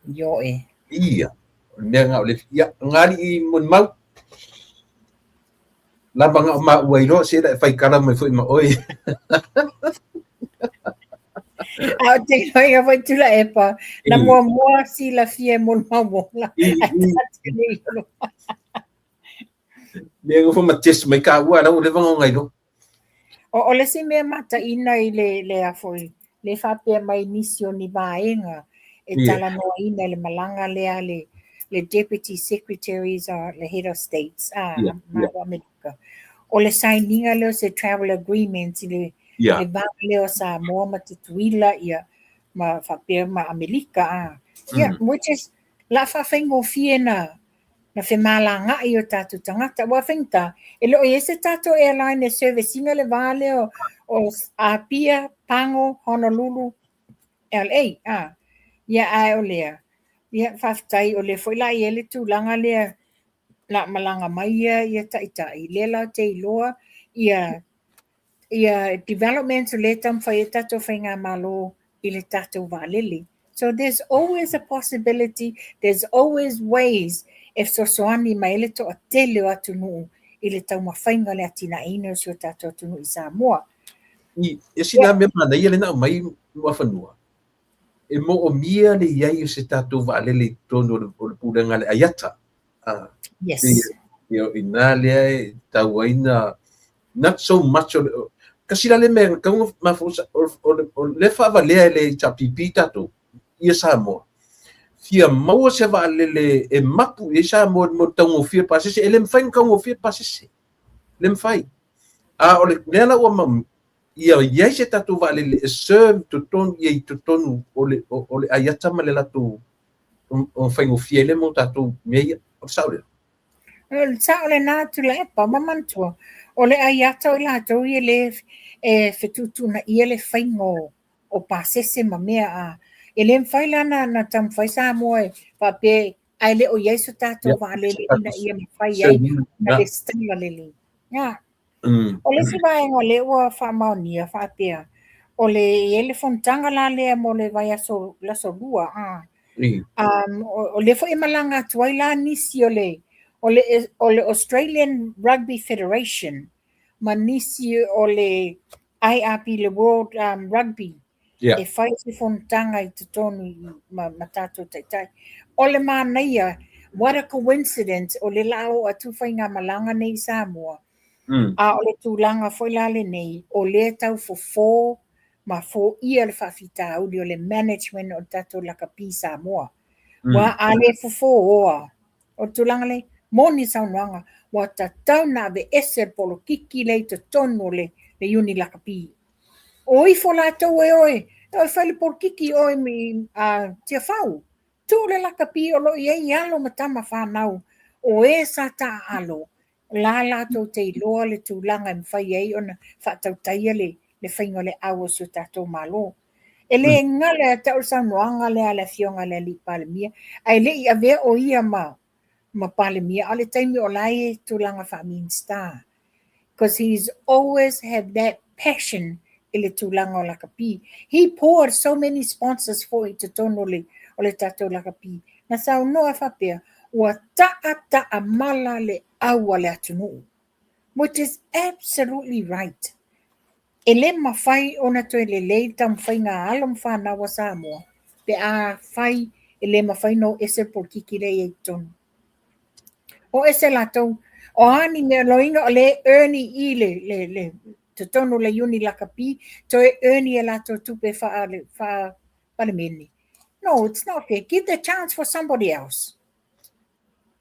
Ioe. Ia, o le mea lena o le, ia, Galii Molimau, lava na o maua iloa, se la e fai tala mai foi ma oe. A o te iloa foi Tuilaepa, na muamua silafia e Molimauola, ae ta te le iloa. Lea nofo ma test mai kāua, la ua leva ona iloa. O le isi mea mataina i le, le a foi, le faapea mai nisi o ni vaega e talanoaina i le malaga lea le, le Deputy Secretaries o le Head of States a Malo Amerika. O le sainiga lea o se travel agreement i le, le va lea o Samoa ma Tutuila ia, ma faapea ma Amerika a. Yeah, which is la faafaigofie na na femalagaai o tatou tagata. Aua faigata, e le o i ai se tatou airline e service ina le va lea o, o Apia, Pago, Honolulu, LA. Ah. Ia, ae o lea, ia, faafetai, o lea foi la i ai le tulaga lea la malaga mai ia, ia taitai, lea la te iloa ia ia developments o lea e taumafai ai tatou faigamalo i le tatou vaalele. So there's always a possibility, there's always ways e fesoasoani mai ai le toatele o atunuu i le taumafaiga o le atinaeina o si o tatou atunuu i Samoa. I, e sina mea manaia lea na aumai Muafanua, e moomia le i ai o se tatou vaalele i totonu o le pulega a le IATA. Yes. Pei o i ina lea e tatau ai na, not so much o le, Kasi la le mea tatau ona o lea faavalea e le HRPP tatou ia Samoa. Fia maua se vaalele e mapu i ai Samoa mo le taugofie pasese. E le mafai ona taugofie pasese. Le mafai. A o le mea la ua ia i ai se tatou vaalele e serve totonu ia i totonu o le o le IATA ma le latou o faigofie ai le mo tatou mea ia. O le sao lea. O le sao lena Tuilaepa, ma manatua, o le IATA o i latou ia le e fetuutuunaia le faiga o pasese ma mea a. E le mafai la na taumafai Samoa e faapea ae le o i ai so tatou vaalele ina ia mafai ai ona resitala lelei. Ia. O le isi vaega o lea ua faamaonia faapea, o le i ai le fonotaga la lea mo le vaiaso le aso lua a. O lea foi e malaga atu ai la nisi o le o le o le Australian Rugby Federation ma nisi o le IRB le World Rugby e fai se fonotaga i totonu ma, ma tatou taitai. O le manaia, what a coincidence, o le la o atu faigamalaga nei i Samoa. A o le tulaga foi la lenei, o lea tau fofo ma foia le faafitauli o le management o le tatou lakapi Samoa. Ua a le fofo oa, o le tulaga lea, moni saunoaga, ua tatau na aveese le polokiki lea i totonu o le iuni lakapi. O ifo latou e oe, e oe fai le polokiki oe mi a Tiafau. Tuu le lakapi o lo o i ai alo ma tama fanau o e sa taaalo, la latou te iloa le tulaga e mafai ai ona faatautaia le, le faiga o le au o si o tatou Malo. E le galo ia te au le saunoaga lea a le Afioga i le Alii Palemia, ae le i avea o ia ma, ma Palemia, a o le taimi o la e tulaga faa-Minista. Because he's always had that passion i le tulaga o lakapi. He poured so many sponsors foi i totonu o le, o le tatou lakapi. Na saunoa faapea, ua ta'a ta'a mala le au a le atunuu. Which is absolutely right. E le mafai ona toe lelei le taumafaiga a alo ma fanau a Samoa pe afai e le mafai ona o ese le polokiki lea e i ai i totonu. O ese latou, o a ni mea loiga o lea e earn i i le, le, le totonu o le iuni lakapi, toe earn i a latou tupe faa, faa palemene. No, it's not fair. Give the chance for somebody else.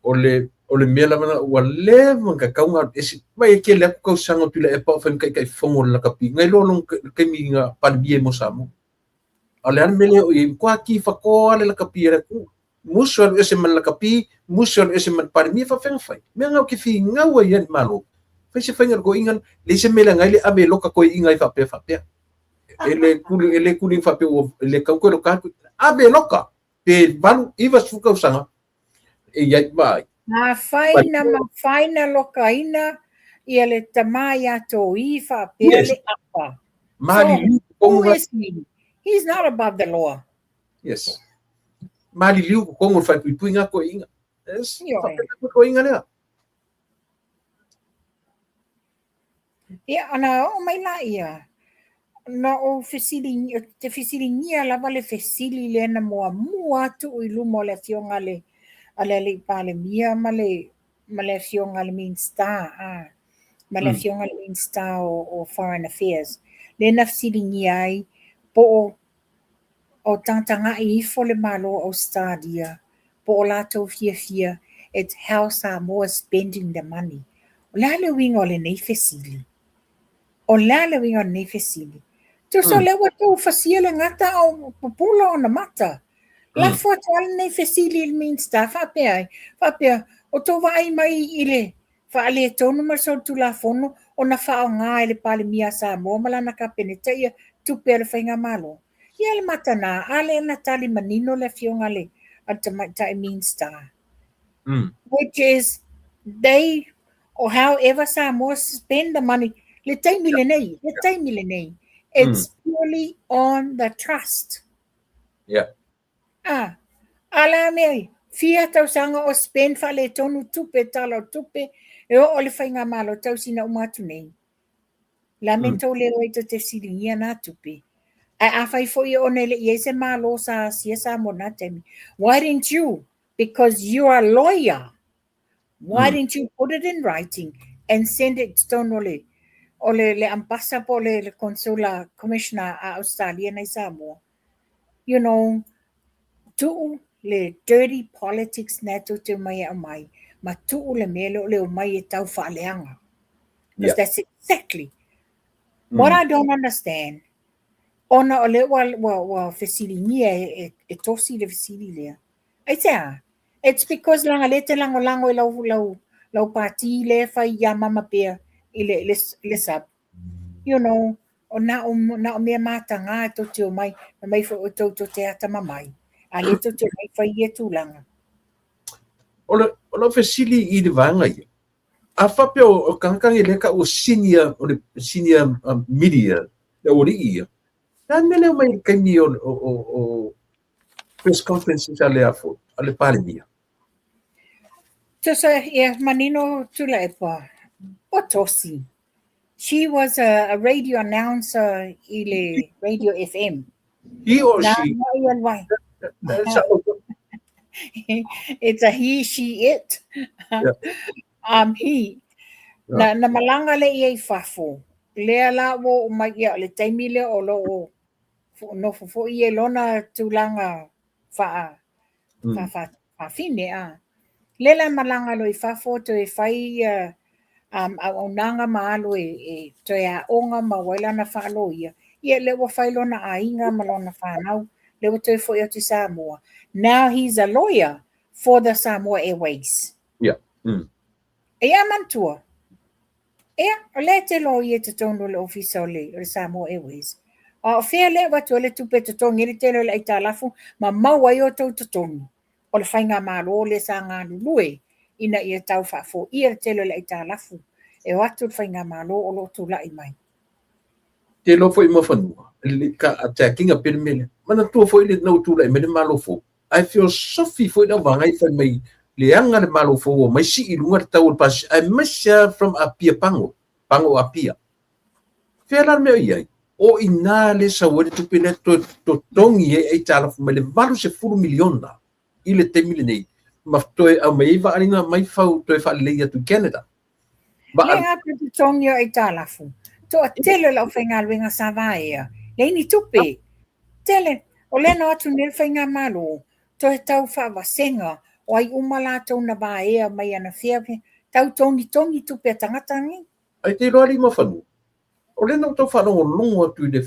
O le mea lava lena ua leva ona tatau ona alu ese. Mai e tele atu tausaga o Tuilaepa o fai ma taitaifono o le lakapi. Na iloa lona taimi na Palemia ai mo Samoa. A o le a le mea lea o i ai, matua tifatoa le lakapi a le atunuu. Musu alu ese ma le lakapi, musu alu ese ma le Palemia, e faapefea ona fai? Mea na ou te finau ai i le Malo, fai se faiga i le toeaina lea, leai se mea leaga ai le ave e loka toeaina ai faapea faapea. E le tuli, e le tuli faapea ua e le tatau toe loka atu. Ave e loka, pe 8, 90 tausaga e i ai vaai. Afai na mafai na lokaina ia le tama ia Toi faapea le apa. Maliliu So, who is he? He's not above the law. Yes. Maliliu totonu o le faaipuipuiga a toeaiina. Yes. Faapena koe toeaiina lea. Ia, ona oo mai laia, na ou fesili, te fesiligia lava le fesili lea na muamua atu i luma o le afioga a le, a le Alii Palemia ma le, ma le afioga a le Minisita, a, ma le afioga a le Minisita o, o Foreign Affairs, lea na fesiligia ai po o o tagatagai ifo le Malo o Ausetalia po o latou fiafia it's how Samoa is spending the money. O le a le uiga o lenei fesili? O le a le uiga o lenei fesili? Tusa o lea ua tou fasia le gata a o pupula ona mata. Lafo atu lava lenei fesili i le Minisita faapea ai, faapea, o tou vaai mai i le faaletonu ma le solitulafono ona faaaoga e le Palemia a Samoa ma lana Kapeneta ia tupe a le Faigamalo. Ia le mata na, a lea na tali manino le afioga a le a le Tamaitai Minista. Which is they or however Samoa spend the money, le taimi lenei, le taimi lenei, it's purely on the trust. A, a la mea i, fia tausaga o spend faaletonu tupe, tala o tupe, e oo le faigamalo tausina uma atu nei. La me tou le o ai tou te fesiligia na tupe. Ae afai foi ona e le i ai se Malo sa asia Samoa na taimi, why didn't you? Because you are a lawyer. Why didn't you put it in writing and send it totonu o le o le le ambassador po o le le consular commissioner a Ausetalia nei i Samoa, you know, tuu le dirty politics lena tou te omai e aumai, ma tuu le mea lea o le omai e tau faaleaga. Because that's exactly what I don't understand. Ona o lea ua, ua, ua fesiligia e, e, e Tosi le fesili lea. Aisea? It's because leaga lea e te lagolago i lau, lau, lau pati lea e fai ia mama pea i le, le, le sub. You know, o na o, na o mea mataga e tou te omai, fai mai foi outou tou te atamamai, a lea tou te omai fai ia tulaga. O le, o lau fesili i le vaega ia, a faapea o tagata nei lea e tau o senior, o le senior media, le aualii ia, le a le mea lea omai i le taimi o, o, o, o press conferences a le, a le Palemia? Tusa, ia, manino Tuilaepa, o Tosi. She was a radio announcer i le Radio FM. He or she? It's a he, she, it. Yeah. He. Yeah. Na, na malaga le ia i fafo. Lea la ua oo mai ia o le taimi lea o lo o nofo foi ia i lona tulaga faa, faa, faafine a. Lea la malaga loa i fafo toe fai ia auaunaga ma alu e toe aoga ma maua ai lana faaloia, ia lea ua fai lona aiga ma lona fanau, lea ua toe foi atu i Samoa. Now he's a lawyer for the Samoa Airways. Yeah. Ia manatua. Ia, o lea e te loia i totonu o le ofisa o le, o le Samoa Airways. A o fea lea e avatu ai le tupe e totogi ai le tele o le aitalafu ma maua ai outou totogi o le faigamalo lea sa galulue ina ia tau faafoia le tele o le aitalafu e o atu le faigamalo o lo o tulai mai. Te iloa foi ma fanua, ka attacking a pele mele. Manatua foi le na ua tulai mai le Malo fou. Ae feosofi foi le auvaega ia fai mai leaga le Malo fou omai sii i luga le tau o le pasese aemaise lava from Apia Pago, Pago Apia. Fea la le mea o i ai? O i ina lea e sau ai le tupe lea toe totogi ai aitalafu mai le 80 miliona i le taimi lenei ma toe aumai ai vaa mai fau toe faalelei atu i Canada. Vaa... Le atu totogi o aitalafu. Toatele o le aufaigaluega sa vaea. Leai ni tupe. Tele. O lea na o atu nei le faigamalo, toe tau faavasega o ai uma latou na vaea mai anafea, tau togitogi tupe a tagata nei. Ae te iloa alii ma fanua, o lea na ou tau faalogologo atu i le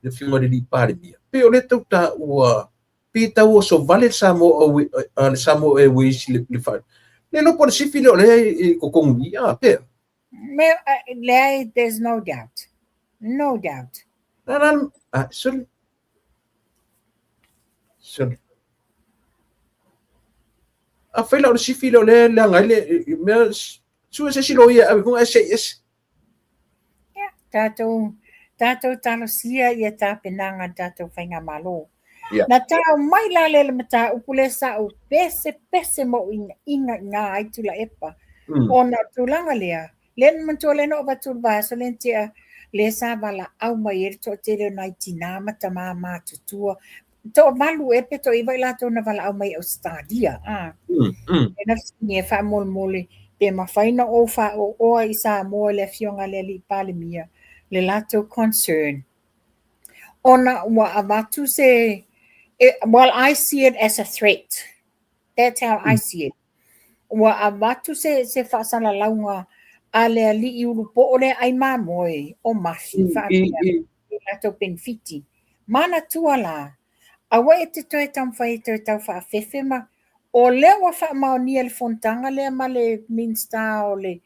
Afioga i le Alii Palemia, pei o lea e tau taua, pei e tau oso vale le Samoa, le Samoa Airways i le fale. Le iloa po o le sifi lea o lea e totogi i i, a pea? Leai, there's no doubt. No doubt. Na, na, ah, sorry. Sorry. Afai la o le sifi lea o lea e leaga ai le mea, sue se isi loia e ave i luga ae sei ese. Ia, tatou, tatou talosia ia tapenaga a le tatou faigamalo. Yeah. Na tao mai la lea le mataupu lea sa ou pesepese ma ou ingainga ai Tuilaepa. Ona o le tulaga lea, lea na manatua lea na ou avatu i le vaiaso lea na tea, lea sa valaau mai ai le toatele o nai tinā ma tamā matutua, toavalu ea pe toaiva i latou na valaau mai i Ausetalia. A. Lea na fesiligia faamolemole pe mafai ona ou faaoaoa i Samoa i le Afioga a le Alii Palemia le latou concern ona ua avatu se, well I see it as a threat. That's how I see it. Ua avatu se, se faasalalauga a le alii ulupoo lea ai mamoe o Mafi faapea i latou penefiti. Manatua la, aua e te toe taumafai e toe tau faafefe ma o lea ua faamaonia le fonotaga lea ma le Minisita o le,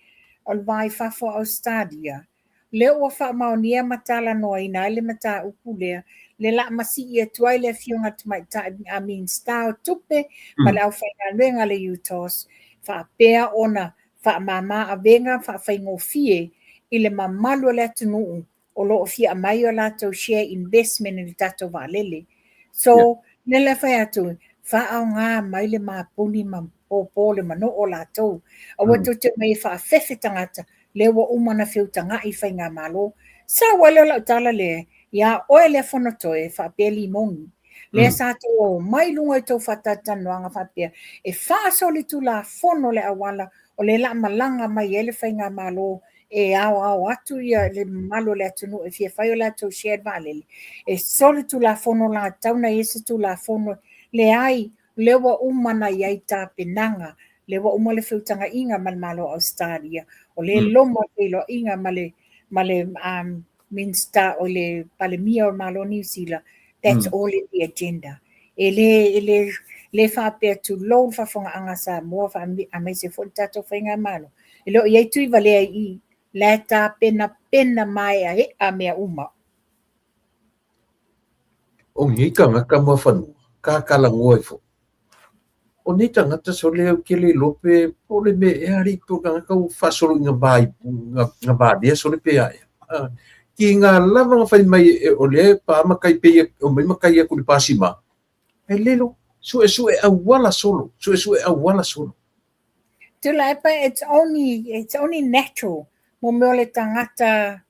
o le Va i Fafo o Ausetalia, lea ua faamaonia ma talanoaina ai le mataupu lea, le la masii atu ai le Afioga i le Tamaitai a Minisita o Tupe ma le aufaigaluega a le UTOS, faapea ona faamama avega faafaigofie i le mamalu o le atunuu o lo o fia aumai o latou share investment i le tatou vaalele. So, lea la fai atu, faaaoga mai le mapuni ma pōpō le manoo o latou. Aua tou te omai e faafefe tagata, lea ua uma ona feutaga'i i faigamalo. Sau ai lea o lau tala lea, ia oe lea Fonotoe, faapea Limoni. Lea sa tou omai i luga i tou faatalatalanoaga faapea, e faasolitulafono le auala o lea la a malaga mai ai le faigamalo e aoao atu ia le mamalu o le atunuu e fia fai o latou share i le vaalele, e soli tulafono la tatau ona i ai se tulafono, leai, o lea ua uma ona i ai tapenaga, lea ua uma le feutagaiga ma le Malo o Ausetalia, o lea e loma le feiloaiga ma le ma le um, Minista o le Palemia o le Malo o Niu Sila, that's all in the agenda. E le, e le, le faapea tulou le faafogaaga a Samoa, aemaise foi le tatou Faigamalo. E le o i ai Tuivalea i i, la e tapenapena maeaea mea uma. O nei tagata muafanua, kakalagoa ai foi. O nei tagata sole ou te le iloa pe po o le mea ea alii po o tagata ua faasolo ina va na valea sole pe a ea. Tiga lava na fai mai o lea e pa matai pei e omai matai atu i le pasima, ae lelo, suesue auala solo, suesue auala solo. Tuilaepa, it's only natural mo mea o le tagata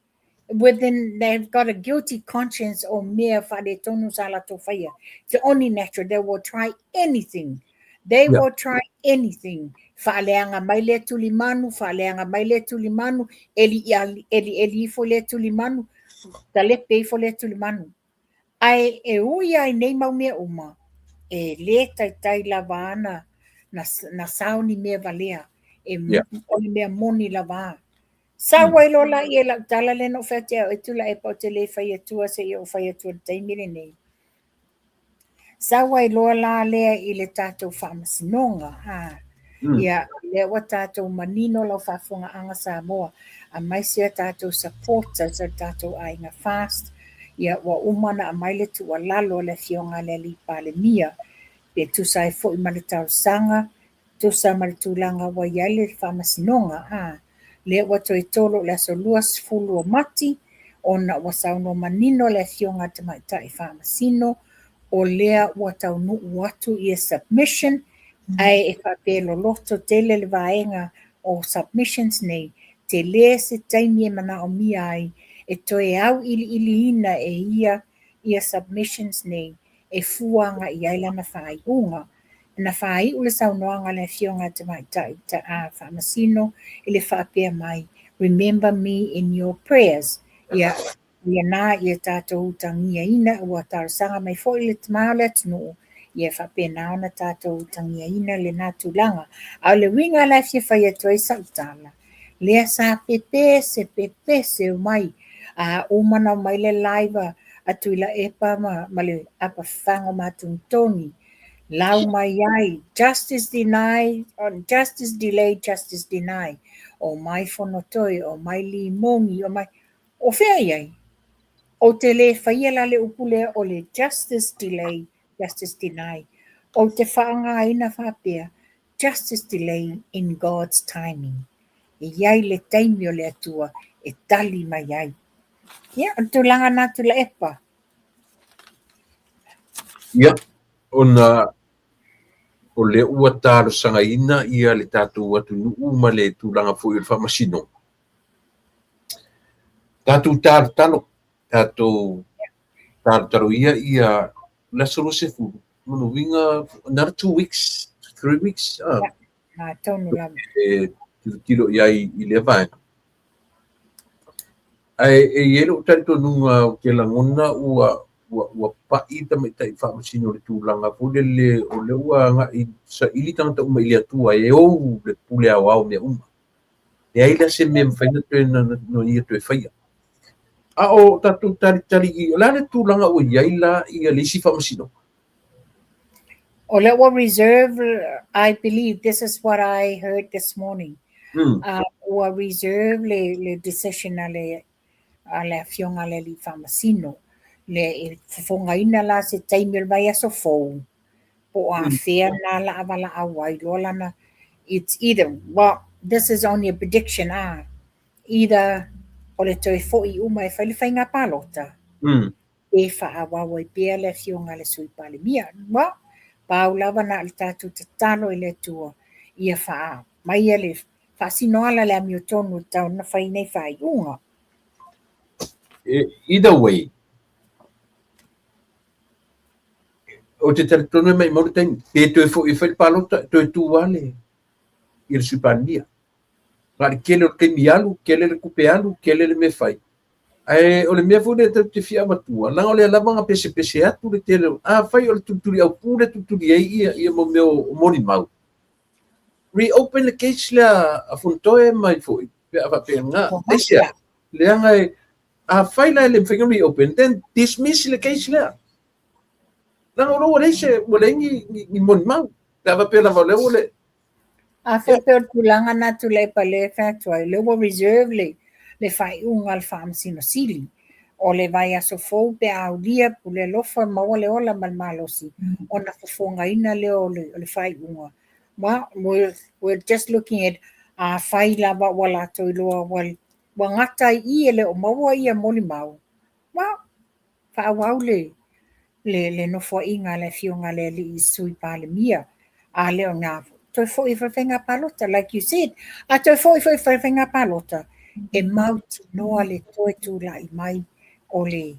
within they've got a guilty conscience o mea faaletonu sa latou faia. It's only natural. They will try anything. They will try anything. Faaleaga mai lea tulimanu, faaleaga mai lea tulimanu, eli, eli, eli ifo lea tulimanu, talepe ifo lea tulimanu. Ae e ui lava i nei mau mea uma, e lē taitai lava ana na sao ni mea valea, e o le mea moni lava a. Sau ai loa la ia i lau tala lea na ou fai atu ia oe Tuilaepa ou te le fai atua seia ou fai atua i le taimi lenei. Sau ai loa la lea i le tatou faamasinoga, ha. Ia, lea ua tatou manino lau faafofogaaga Samoa, aemaise a tatou supporters o le tatou aiga FAST, ia ua uma ona aumai le tuualalo a le Afioga a le Alii Palemia, pe tusa ai foi ma le talosaga tusa ma le tulaga ua i ai le faamasinoga, a lea ua toe tolo i le aso 20 o Mati, ona ua saunoa manino le Afioga a le Tamaitai Faamasino, o lea ua taunuu atu ia submission, ae e faapea e loloto tele le vaega o submissions nei, tele se taimi e manaomia ai e toe auiliiliina e ia ia submissions nei e fua agai i ai lana faaiuga. Na faaiu le saunoaga a le Afioga a Tamaitai Faamasino i le faapea mai, Remember me in your prayers. Ia, ia na ia tatou utagiaina, ua talosaga mai foi le tama o le atunuu, ia e faapena ona tatou utagiaina lena tulaga. A o le uiga la e fia fai atu ai sau tala, lea sa pepese, pepese mai, a uma ona omai le live a Tuilaepa ma, ma le apafaga o Matugitogi, lau mai ai, justice denied, justice delayed, justice denied. Omai Fonotoe, omai Limogi, omai, o fea i ai? Ou te le faia la le upu lea o le justice delay, justice denied. Ou te faaaogaina faapea, justice delay in God's timing. E i ai le taimi o le Atua e tali mai ai. Ia, o le tulaga lena Tuilaepa. Ia, ona o lea ua talosagaina ia le tatou atunuu ma le tulaga foi o le faamasinoga. Tatou talotalo, tatou talotalo ia ia le aso 20, lona uiga another 2 weeks, 3 weeks. Ah. Yeah, tonu lava. E tilotilo i ai i lea vaega. Ae e i ai lou talitonuga ou te lagona ua ua ua pa'i tamaitai faamasino i le tulaga foi lele o lea ua agai saili tagata uma i le Atua e ou le pule aoao o mea uma. Leai la se mea e mafai ona toe na ia toe faia. A o tatou talitali i o le a le tulaga ua i ai la ia le isi faamasinoga? O lea ua reserve, I believe this is what I heard this morning. Ua reserve le decision a le Afioga a le Alii Faamasino. Le e fofogaina la se taimi o le vaiaso fou, po o afea na laavalaau ai loa lana, it's either, well, this is only a prediction, ah, either o le toe foi uma e fai le faiga palota, pe faaauau ai pea le Afioga a le Sui Palemia. Well, pau lava na o le tatou tatalo i le Atua ia faamaia le faasino ala le amiotonu e tatau ona fai nei faaiuga. Either way, ou te talitonu e maumau le taimi. Pe toe foi e fai le palota, toe tu lava le, ia le Sui Palemia. Na o le tele o le taimi alu, tele le tupe alu, tele le mea fai. Ae o le mea foi lea tatou te fia avatua, leaga o lea lava na pesepese atu le tele o, afai o le tulituli autu lea e tulituli ai ia, ia mo mea o molimau, reopen le case lea a Fonotoe mai foi, pe a faapena. Aisea? Leaga e, afai la e le mafai ona reopen, then dismiss le case lea. Leaga o lea ua leai se, ua leai ni, ni, ni molimau. Pe a faapea lava o lea ua le, A faapea o le tulaga na Tuilaepa lea e fai atu ai, lea ua reserve le, le faaiuga a le Faamasino Sili o le vaiaso fou pe a aulia pule alofa maua le ola ma le malosi ona fofogaina lea o le, o le faaiuga. Well, we're just looking at afai lava ua latou iloa ua, ua gata ai i i e le o maua ia molimau, well, faaauau le le le nofoaiga a le Afioga a le Alii Sui Palemia, a lea o na toe foi foi i faiga palota, like you said, a toe foi foi i faiga palota, e mautinoa le toe tulai mai o le.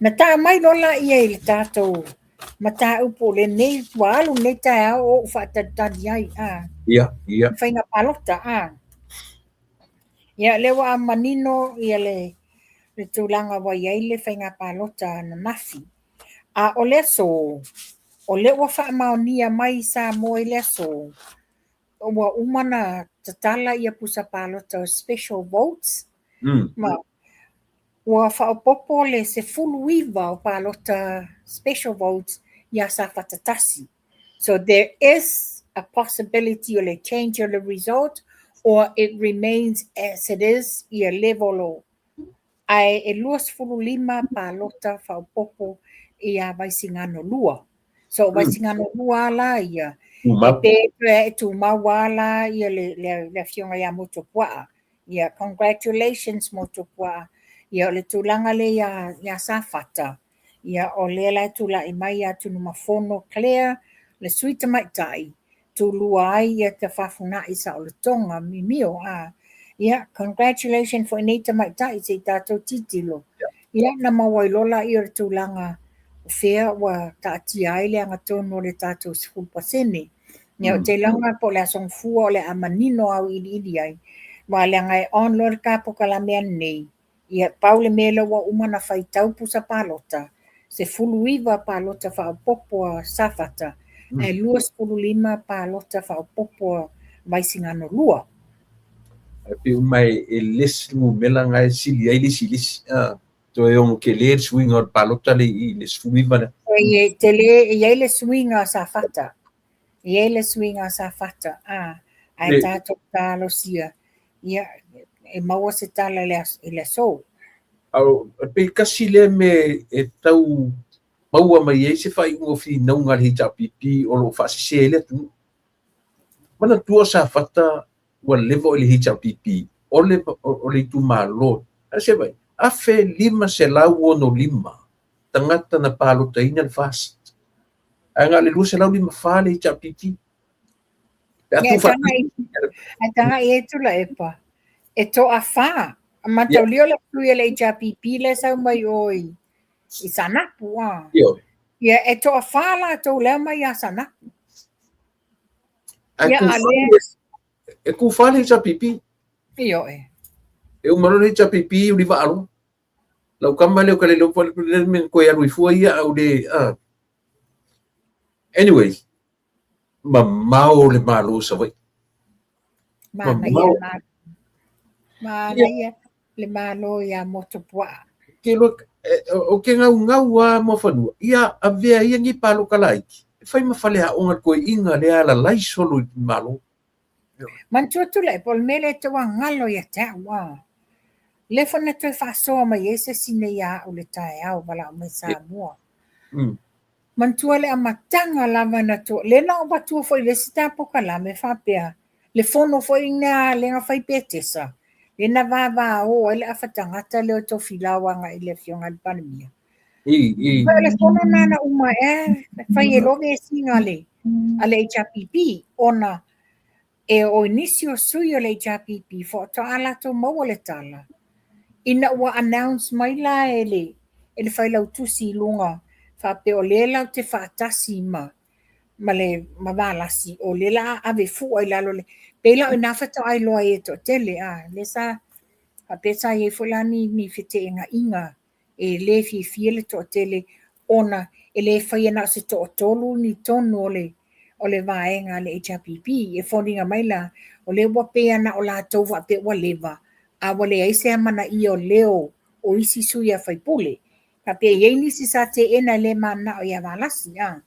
Na taa mai loa laia i le tatou mataupu o lenei, ua alu lenei taeao o ou faatalitali ai, a. Ia, ia. Faiga palota, a. Ia, lea ua manino ia le le tulaga ua i ai le faiga palota ananafi. A o le aso, o lea ua faamaonia mai i Samoa i le aso, ua uma ona tatala ia pusa palota o special votes, ma ua faaopoopo le 19 o palota special votes ia Safata 1. So there is a possibility o le change o le result or it remains as it is ia level o ae e 25 palota faaopoopo ia Vaisigano 2. So o Vaisigano 2 lava la ia, e pe e tumau lava la ia le, le, le afioga ia Motuopuaa. Ia, congratulations Motuopuaa. Ia o le tulaga lea ia, ia Safata, ia o lea la e tulai mai ia Tunumafono Claire, le sui tamaitai, tulua ai ia Tafafuna'i Saolotoga mimio a. Ia, congratulations foi nei tamaitai se i tatou tilotilo. Ia, na maua ai loa laia o le tulaga o fea ua taatia ai le agatonu o le tatou 10%. Ia, ou te iloa po o le Aso Gafua o le a manino auiliili ai, aua leaga e on loa le ta polokalame ananei, Ia, pau le mea lea ua uma ona faitau pusa palota, 19 palota faaopoopo a Safata, ae 25 palota faaopoopo a Vaisigano 2. Ae pei uma e lesi le numera na e sili ai le isi i le isi. Toe ono tele le suiga o le palota lea i le 19 lea. E tele, e i ai le suiga a Safata. E i ai le suiga a Safata, a, ae tatou talosia, ia, e maua se tala i le, i le aso. E pei tasi lea mea e tau maua mai ai se faaiuga o finauga a le HRPP o lo o faasese ai le atunuu. Manatua o Safata ua leva oe i le HRPP, o le, o le itumalo, a se vai, 1565 tagata na palotaina le FAST. Ae na o le 254 le HRPP. Pe a tu Ae tagai e Tuilaepa, e toafa. Mataulia o le sui o le HRPP lea e sau mai o i, i Saanapu. A. Ia, e toafa latou lea mai ia Saanapu. Ae Ia, a lea... E tufa le HRPP. Ioe. E uma loa le HRPP uli vaa loa. Lau tama lea o ka le iloa le mea na toe alu ai fua ia a ua le a. Anyway, mamao le Malo o Savaii. Manaia le Malo. Manaia le Malo ia Motuopuaa. Ke loa, o ke gaugau lava Muafanua, ia avea ia nei paloka laiti, e fai ma faleaoga le toeaina lea e alalai solo i le Malo. Manatua Tuilaepa, o le mea lea e tau galo ia te au a. Lea foi na toe faasoa mai ai se isi nei ia au i le taeao valaau mai Samoa. Manatua le amataga lava na to, lea na ou avatua foi i le isi ta polokalame faapea, le fono foi lena lea na fai i Petesa, lea na vavao ai le afa tagata lea o Tofilau agai i le Afioga i le Palemia. O le fono lena na uma ea fai ai loa vesiga a le a le HRPP ona e o nisi o sui o le HRPP faatoa latou maua le tala ina ua announce mai la e le e le failautusi i luga faapea o lea latou te faatasi ma ma le ma Valasi, o lea la a ave fua i lalo le, pei la o ina faatoa iloa ai e toatele, a, lea sa, faapea sa i ai foi la ni, ni feteenaiga e le fiafia le toatele ona e le faia na o se toatolu ni tonu o le o le vaega a le HRPP. E foliga mai la, o lea ua pei na o latou faapea ua leva, a ua leai se amanaia o leo o isi sui a faipule. Faapea e i ai nisi sa teena e le mananao ia Valasi, a.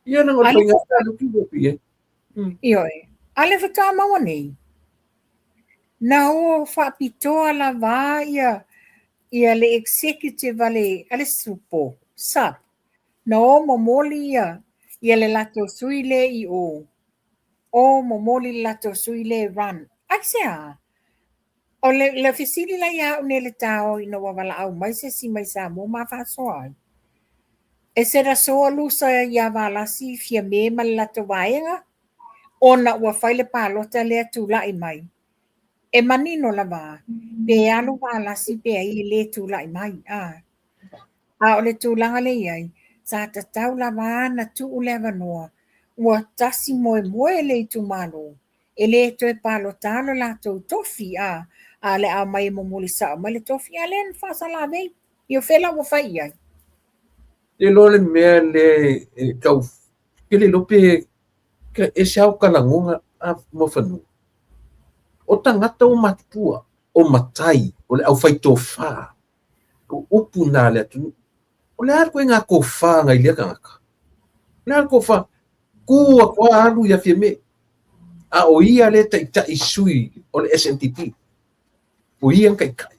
Ia na ngā whainga tālu ki ropi e. Ioe. A le faatoa maua nei. Na o faapitoa lava ia ia le executive a le a le SUPO, SUP. Na o momoli ia ia le latou sui le i o. O momoli le latou sui le run. Aisea? O le, le fesili la ia au nei le tao ina ua valaau mai se isi mai Samoa ma faasoa ai. E se rasoa lusa ia Valasi Fiame ma le latou vaega ona ua fai le palota lea tulai mai. E manino lava, pe alu Valasi pe ai e le tulai mai. A, a o le tulaga lea i ai, sa tatau lava na tuu le avanoa, ua tasi moemoe le itumalo, e le toe palota lo latou tofi, a, a le a mai e momoli sao mai le tofi, a lea na faasalavei. Ia o fea la ua fai i ai? Te loa le mea le e tau ke le iloa pe ka ese ao ka lagona a Muafanua. O tagata ua matutua, o matai, o le aufai tofa, o upu na le atunuu. O le a le ituaiga tofa na i lea tagata? O le a le tofa? Ku atu a alu ia Fiame. A o ia le taitai sui o le SNDP. O ia na taitai.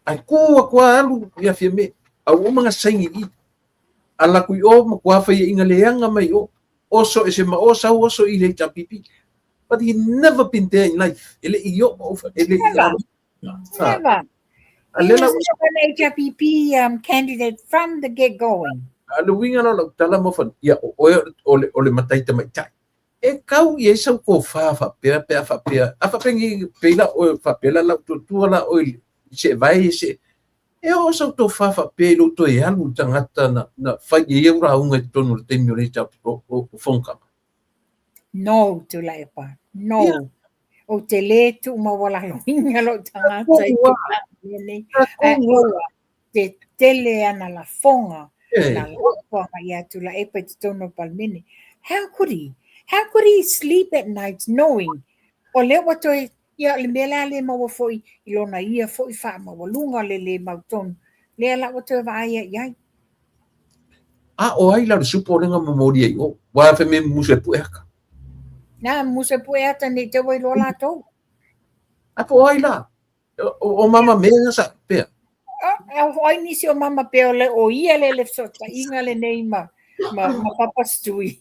Ae ku atu a alu ia Fiame. A ua uma na saini i i. Ala atu i o, matua faiaina leaga mai i o. Oso ese ma o, sau oso i le HRPP. But he never been there in life. E le i o, e le i Never. Never. A He le la was never an HRPP candidate from the get-going. A le uiga la o lau tala Muafanua, ia o oe o le, o le matai tamaitai. E kau i ai sau tofa faapea pe a faapea, a faapea ni pei la oe faapea la lau tuatua la oe i se vae se e oo sau tofa faapea i lou toe alu i tagata na, na fai i ai au lauga i totonu o le taimi o le o, o, o fonotaga. No, Tuilaepa. No. Yeah. Ou te lē tuumaualaloina lou tagata i tulaga lenei. Ae ua tetele ana lafoga na lafo agai ia Tuilaepa i totonu o le Palemene. How could he? How could he sleep at night knowing o lea ua toe, ia o le mea lea le maua foi i lona ia foi faamaualuga le lē mautonu, lea la ua toe vaaia i ai. A o ai la le supo lea na momoli ai o? Ua fai mai musu e pue ata. Na, musu e pue ata nei te ua iloa latou. A po o ai la? O, o mama mea sa pea. A, o ai nisi o mama pea o le o ia le le fesootaiga lenei ma, ma, ma Papa Stewie.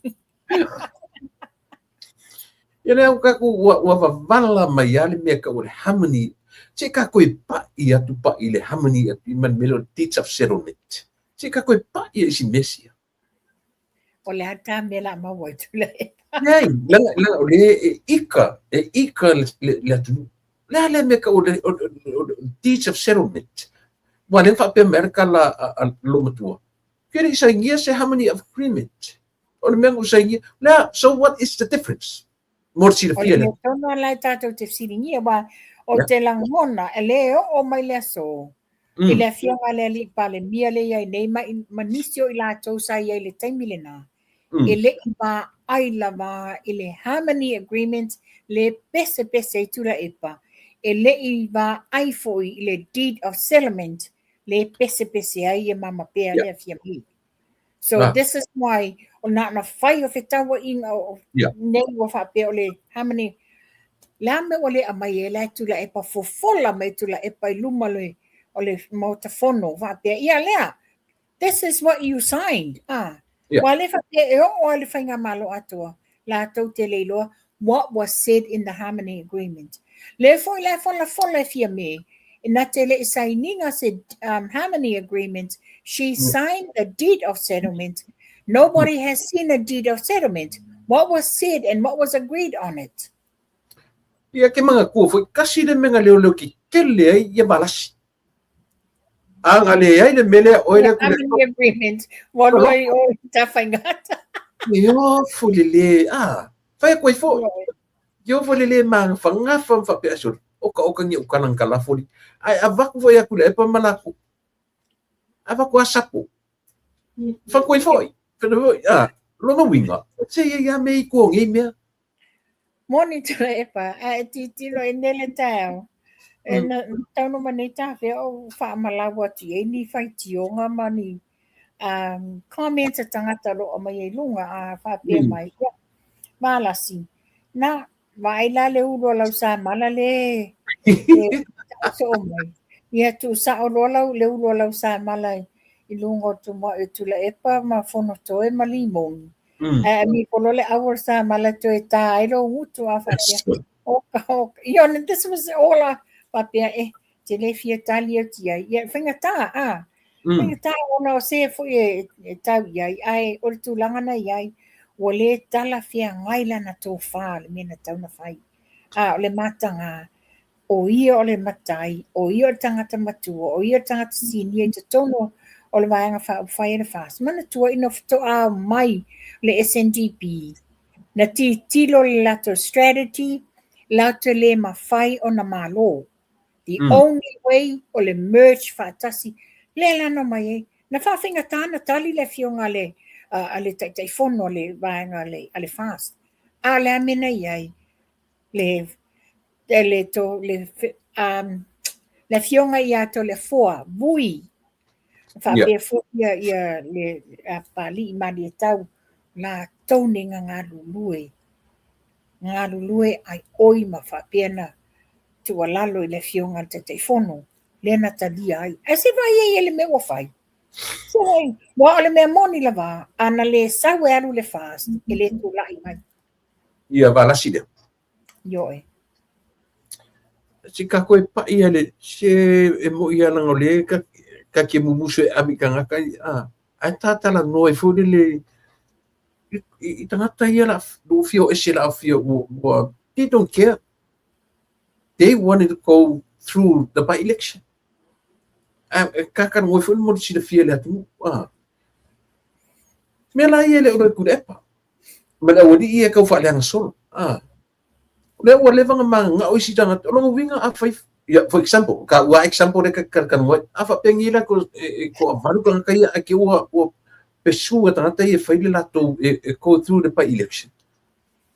Ia lea ua tatou ua, ua wavala mai a le mea tau o le harmony. Se tatou e pa'i atu pa'i i le harmony ma le mea lea o le deeds of settlement. Se tatou e pa'i ai i si mea sia. O le a ta mea la maua i Tuilaepa. Leai, leaga, leaga o le e ika, e ika le, le, le atunuu. Le a lea mea tau o le, o, o, o, deeds of settlement. Ua lea faapea mai le tala a, a lou matua. Ke le i sainia se harmony of agreement. O le mea na ou sainia. Lea, so what is the difference? Mo le silafia lea. O le mea tonu la e tatou te fesiligia, wa o te lagona, e le oo mai le aso, i le afioga a le Alii Palemia lea e i ai nei, ma, ma nisi o i latou sa i ai i le taimi lena, e le i vaai lava i le Harmony Agreement le pesepese ai Tuilaepa, e le i vaai foi i le Deed of Settlement le pesepese ai ia Mama Pea le Fiame. So this is why o na na fai o fetauaiga o nei ua faapea o le harmony le a mea ua le aumai ai la e Tuilaepa fofola mai Tuilaepa i luma le o le Maota Fono faapea ia lea this is what you signed ah ua le faapea e oo lava i le faigamalo atoa latou te le iloa what was said in the harmony agreement. Lea foi la e folafola e Fiame, na te le i sainiga se harmony agreement, she signed the deed of settlement. Nobody has seen a deed of settlement. What was said and what was agreed on it? Ia ke manatua foi, kasi le mea na leoleo tetele ai ia Valasi. A na leai le mea lea, oe lea Harmony agreement, ua lua i o i Tafaigata. E ofo le lē, a, fai atu ai foi. E ofo le lē magafagafa ma faapea, sole, oka oka ni ou tala na talafo li. Ae avatu foi atu i le epa ma latou. Avatu a sapo. Fatu ai foi. Fai foi, a, lona uiga, se ia ia me i tua o nei mea. Moni Tuilaepa, a e tilotilo i nei le taeao, e taunuu mai nei tafea o faamalau atu i ai ni faitioga ma ni comments a tagata o lo o aumaia i luga a faapea mai, ia, Valasi, na, vaai la le ulu o lau samala le e soo mai. Ia tuusao loa lau, le ulu o lau samala i luga o tumuai o Tuilaepa ma Fonotoe ma Limoni. Ae ami ifo loa le ʻau o le samala e toe tā ai lou gutu a faapea, oka, oka. Ia, this was all a faapea, e, te le fia tali atu i ai. Ia, faigata, a. Faigata ona o se foi e tau i ai, ae o le tulaga na i ai, ua le talafeagai lana tofa le mea na tatau ona fai. A, o le mataga, o ia o le matai, o ia o le tagata matua, o ia o le tagata sinia i totonu o le Vaega Faaupufai a le FAST. Manatua ina faatoa omai le SNDP, na tilotilo le latou strategy, latou te le mafai ona malo. The only way o le merge faatasi, lea la na omai ai. Na faafaigata ona tali le afioga a le, a le Taitaifono a le Vaega a le FAST. A o le a mea na i ai? Le le to le le afioga ia Toleafoa Vui faapea foi ia ia le Papalii Malietau latou nei na galulue galulue ai oi ma faapea na tuualalo i le afioga i le Taitaifono lea na talia ai. Ae se vaai ai i le mea ua fai. Se vaai, aua o le mea moni lava, a na le sau e alu le FAST, e le tulai mai. Ia Valasi lea. Ioe. Se kako e pai ale se e mo ia langa o le ka ka ke mumusu e ami tagata i a ae tatala noa ai foi lele i tagata ia la ua fia o ese la fia ua they don't care, they wanted to go through the by election. A kaka ngoi foi mo le silafia le atunuu a mea la ia le o le Tuilaepa ma le aualii ia e tau faaleaga solo. A o lea ua leva ona mananao isi tagata. O lona uiga a fai, ia, for example, ka ua example lea ka talanoa ai, a faapea nei la e toavalu tagata ia ae te ua pesu e tagata ia e fai le latou e go through le by election.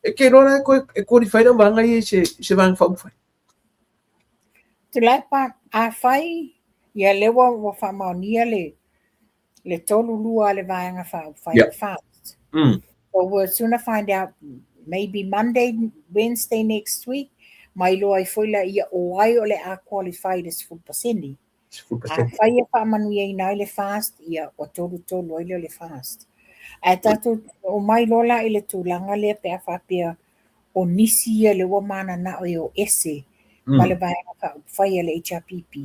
E ke iloa la e toe e qualify le auvaega ia i se vaega faaupufai. Tuilaepa, afai ia lea ua faamaonia le 3-2 a le Vaega Faaupufai FAST. So we'll soon find out maybe Monday, Wednesday next week, ma iloa ai foi laia o ai o le a qualify i le 10%. Afai e faamanuiaina ai le FAST, ia ua 3-3 ai lea o le FAST. Ae tatou omai loa la i le tulaga lea pe a faapea o nisi ia lea ua mananao e o ese ma le Vaega Faaupufai a le HRPP,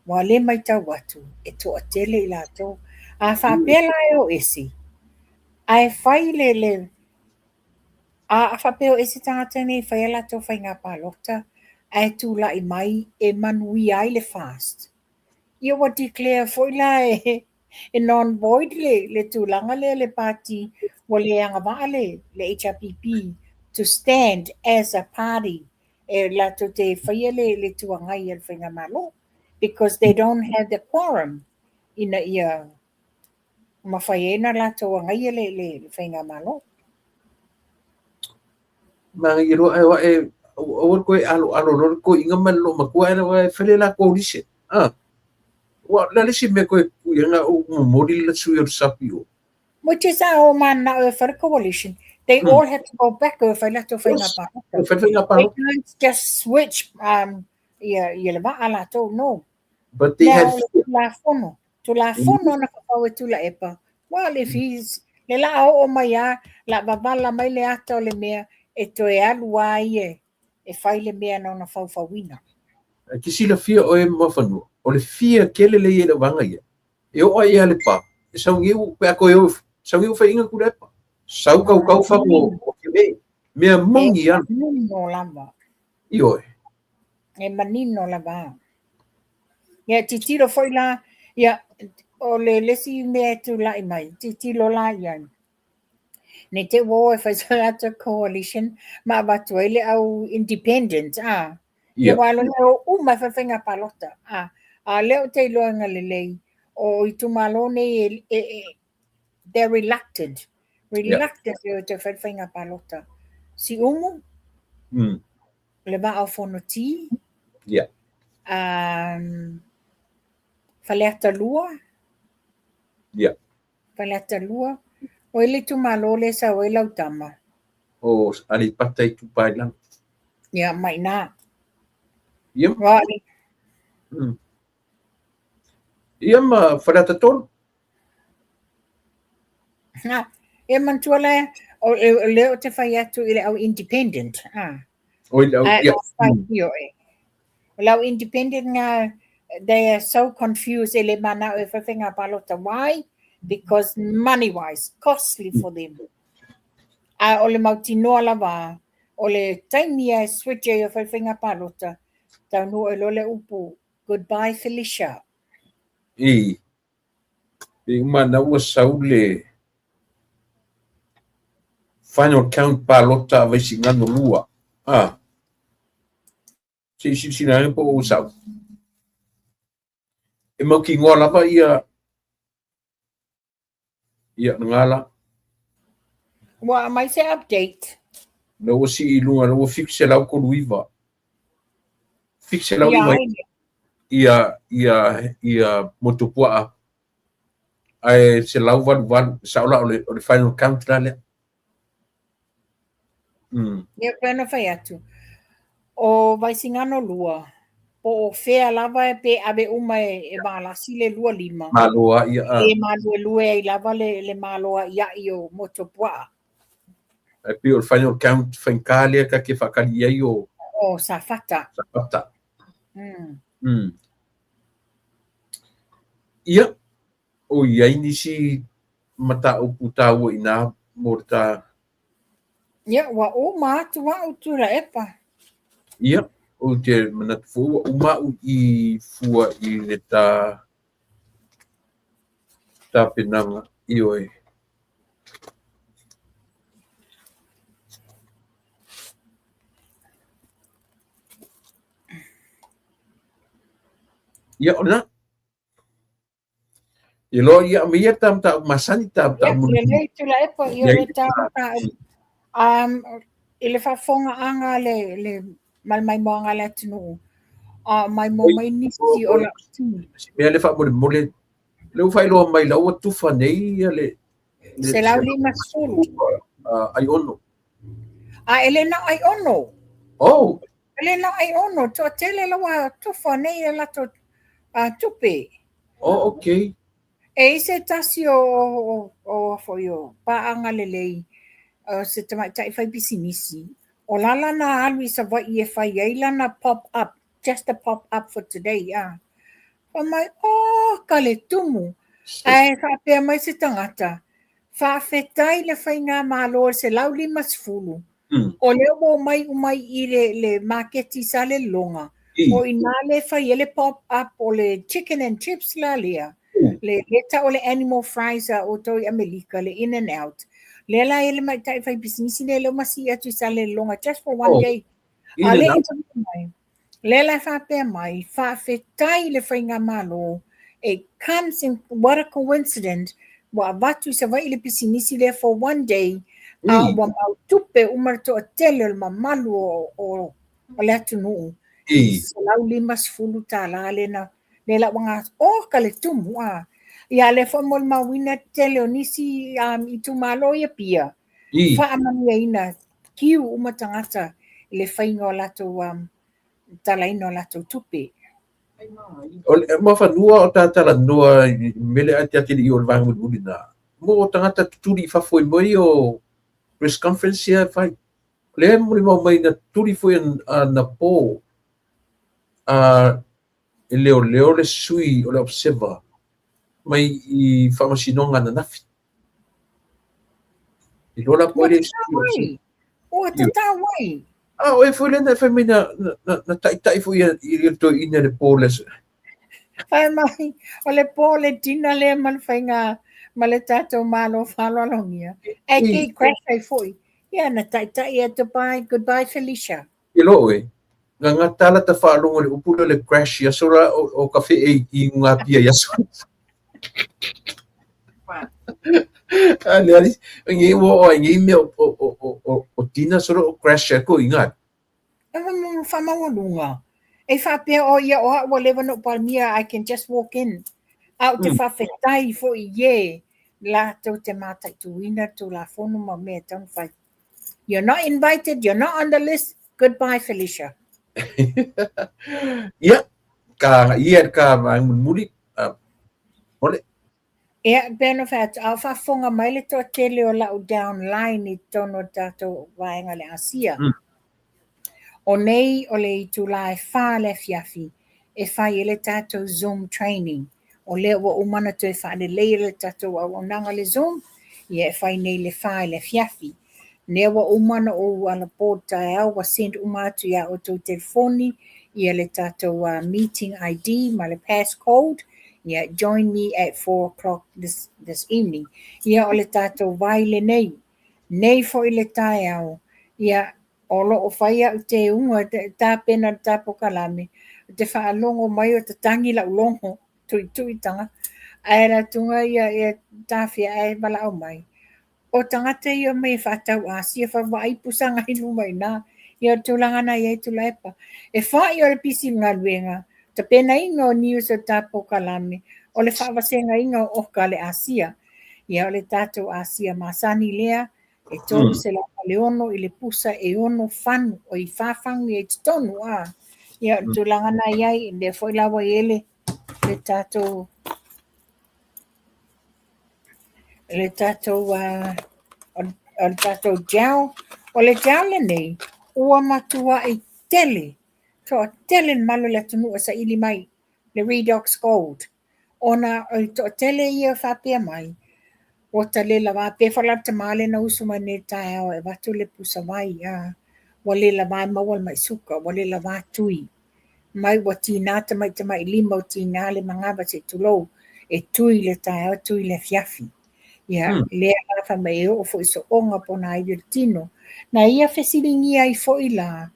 Aua o lea e matau atu, e toatele i latou. A faapea la e o ese, ae fai le, le a faapea e o ese tagata nei e fai a latou faiga palota, ae tulai mai e manuia ai le FAST, ia ua declare foi la e non void le tulaga lea le pati ua le agavaa le HRPP to stand as a party e latou te faia le Itu Agai a le Faigamalo because they don't have the quorum ina ia mafai ai ona latou agaia le Faigamalo. Manaia loa ae o ae aua le toe aloalo loa le toeaina ma le loomatua ae e fai le la coalition. Ah. Ua le a le isi mea toe pui ai na ou momoli le sui o le sapi o. Which is a o mananao e fai le coalition. They all had to go back e fai latou faiga palota. Fai faiga palota. They can't just switch ia le vaa latou, no. But they had Tulafono. Tulafono na fafau e Tuilaepa. Well, if he's le la oo mai a, la wavala mai le ata o le mea, e toe alu a ia e fai le mea na ona faufauina. E te silafia oe Muafanua, o le fia tele lea i ai le vaega ia, e oo ai ia Lepa, e sau nei pe a toe o, sau nei ua faiaina Tuilaepa. Sau kaukau fano o Fiamē. Mea moni ana. E manino lava. Ioe. E manino lava. Ia tilotilo foi la, ia o le isi mea e tulai mai, tilotilo la i ai. Ne i te i ua o e fai se latou coalition ma avatu ai le au independent, a. Ia aua o lea e o uma e fai faiga palota, a. A o lea ou te iloaina lelei, o itumalo nei e, e, they're reluctant. Reluctant e o e toe fai le faiga palota. Siumu, le Vaa o Fonoti, Faleata 2, Faleata 2. O ai le itumalo lea e sau ai lau tama? O Aleipata Itupa i Lalo. Ia, ma i ina. Ia. Ia ma Faleata 3. Ha, e manatua la, o lea ou te fai atu i le au independent. Ha. O i le au, ia. Ioe. O le au independent nga, they are so confused e le mana'o e fai faiga palota. Why? Because money wise, costly for them. A o le mautinoa lava, o le taimi e switch ai o fai faiga palota, taunuu ai loa le upu, goodbye Felicia. I, e uma na ua sau le final count palota a Vaisigano 2. Ah. Se i silasila ane po o ua sau. E mautinoa lava ia ia lena la. Ua aumai se update. Na ua sii i luga, na ua 739. 709 ia ia ia Motuopuaa ae 188 sao la o le, o le final count la lea. Ia, pei ona fai atu, o Vaisigano 2, po o fea lava e pe ave uma e Valasi le 25. Malo a ia a. E maluelue ai lava le malo a'ia'i o Motuopuaa. Ae pei o le final count faigata lea ta te faatali i ai o O Safata. Safata. Ia, o i ai nisi mataupu taua i ina mo le ta. Ia, ua uma atu a'u Tuilaepa. Ia, ou te manatu foi ua uma a'u i fua i le ta tapenaga, ioe. Ia, o lena. I loa ia ma ia ta mataupu masani ta mataupu. Ia, lelei Tuilaepa, ia le ta mataupu. I le faafofogaaga le, le ma le maimoaga a le atunuu, a maimoa mai nisi o lau team. Si mea le faamolemole, le ua faailoa mai la ua tufa nei ia le 150. Aiono. A e le na o Aiono. Oh. E le na o Aiono, toatele la ua tufa nei e latou tupe. Oh, okay. E i se tasi o o foi o paaga lelei, o se tamaitai fai pisinisi, o la lana alu i Savaii e fai ai lana pop up, just a pop up for today, a. Fai mai, oh, ka le tumu. Ae faapea mai se tagata, faafetai le faigamalo i le 150, o lea ua omai uma i le, le maketi i Salelologa, o i ina lea e fai ai le pop up o le chicken and chips la lea, le le tau o le animal fries a outou i Amelika, le in and out. Lea la e le tamaitai fai pisinisi lea, lea ua masii atu i Salelologa just for one day. A lea e mai. Lea la e faapea mai, faafetai i le faigamalo, it comes in, what a coincidence, ua avatu i Savaii le pisinisi lea for one day, a ua mau tupe uma le toatele o le mamalu o le atunuu, i $150 lea na, lea la ua gase, oka le tumu, a. Ia, lea foi molimauina tele o nisi itumalo i Apia, faamanuiaina kiu uma tagata i le faiga o latou talaina o latou tupe. O le mafanua o ta talanoa i mele a te ate i o le vaega mulimuli na. Mo tagata tutuli i fafo i moi o press conference ia e fai. O lea e molimau mai na tutuli foi a na po a e leoleo le sui o le Observer mai i faamasinoga ananafi. I loa la po le sui. Ua tatau ai. A o e foi lena e fai mai na, na, na taitai foi i le toeaina le po le Fai mai, o le po le dinner lea ma le faiga, ma le tatou Malo faaaloalogia. Ae te i crash ai foi. Ia na taitai atu bye, goodbye Felicia. Ke loo e. Nga nga tala ta faalogo le upu lea o le crash i aso la o ka fe e i ngā pia i aso. A le ali, ngi wo o ngi me o tina solo o crash ko inga. Faamaualuga. E faapea o ia o au ua leva ona ou Palemia, I can just walk in. A ou te faafetai foi i e latou te mataituina le Tulafono ma mea e tatau ona fai. You're not invited, you're not on the list, goodbye Felicia. Ia, ka ia ka vaega mulimuli, ole. Ia, e pei ona fai atu, a o faafofoga mai le toatele o lau downline i totonu o le tatou vaega o le Asia. O nei o le itula e 4 le afiafi e fai ai le tatou Zoom training. O lea ua uma ona toe faaleleia le tatou auaunaga le Zoom, ia e fai nei le 4 i le afiafi. Lea ua uma ona ou alapo i le taeao ua send uma atu ia outou telefoni ia le tatou meeting ID ma le passcode, ia join me at 4 o'clock this evening. Ia o le tatou vai lenei, nei foi le taeao, ia o lo o fai au teuga tapena le tapokalame, ou te faalogo mai o tatagi lau logo, tuitui taga, ae alu atu ia ia tafea ae valaau mai. O tagata ia omai e faatau Asia fa vaai pusaga i luma i ina. Ia o le tulaga na i ai Tuilaepa. E fai o le pisi i le galuega, tapenaina o news o ta polokalame, o le faavasegaina o oka a le Asia. Ia o le tatou Asia masani lea, e 306 i le pusa e 6 fanu, oi 4 fanu i ai totonu a. Ia o le tulaga na i ai, lea foi la ua i ai le tatou le tatou o le tatou gel. O le gel lenei, ua matuai tele, toatele le mamalu o le atunuu e saili mai le Redox Gold. Ona o le toatele ia faapea mai, ua ta le lava pea foi la le tama lea na usu mai nei i le taeao e avatu le pusa vai, ua le lava e maua le mai suka, ua le lava tui. Mai ua tiga tamatamailima, ua tiga le manava se i tulou, e tui le taeao tui le afiafi. Ia, lea la fai mai e oo foi i sooga po o nā ivi o le tino. Na ia fesiligia ai foi la,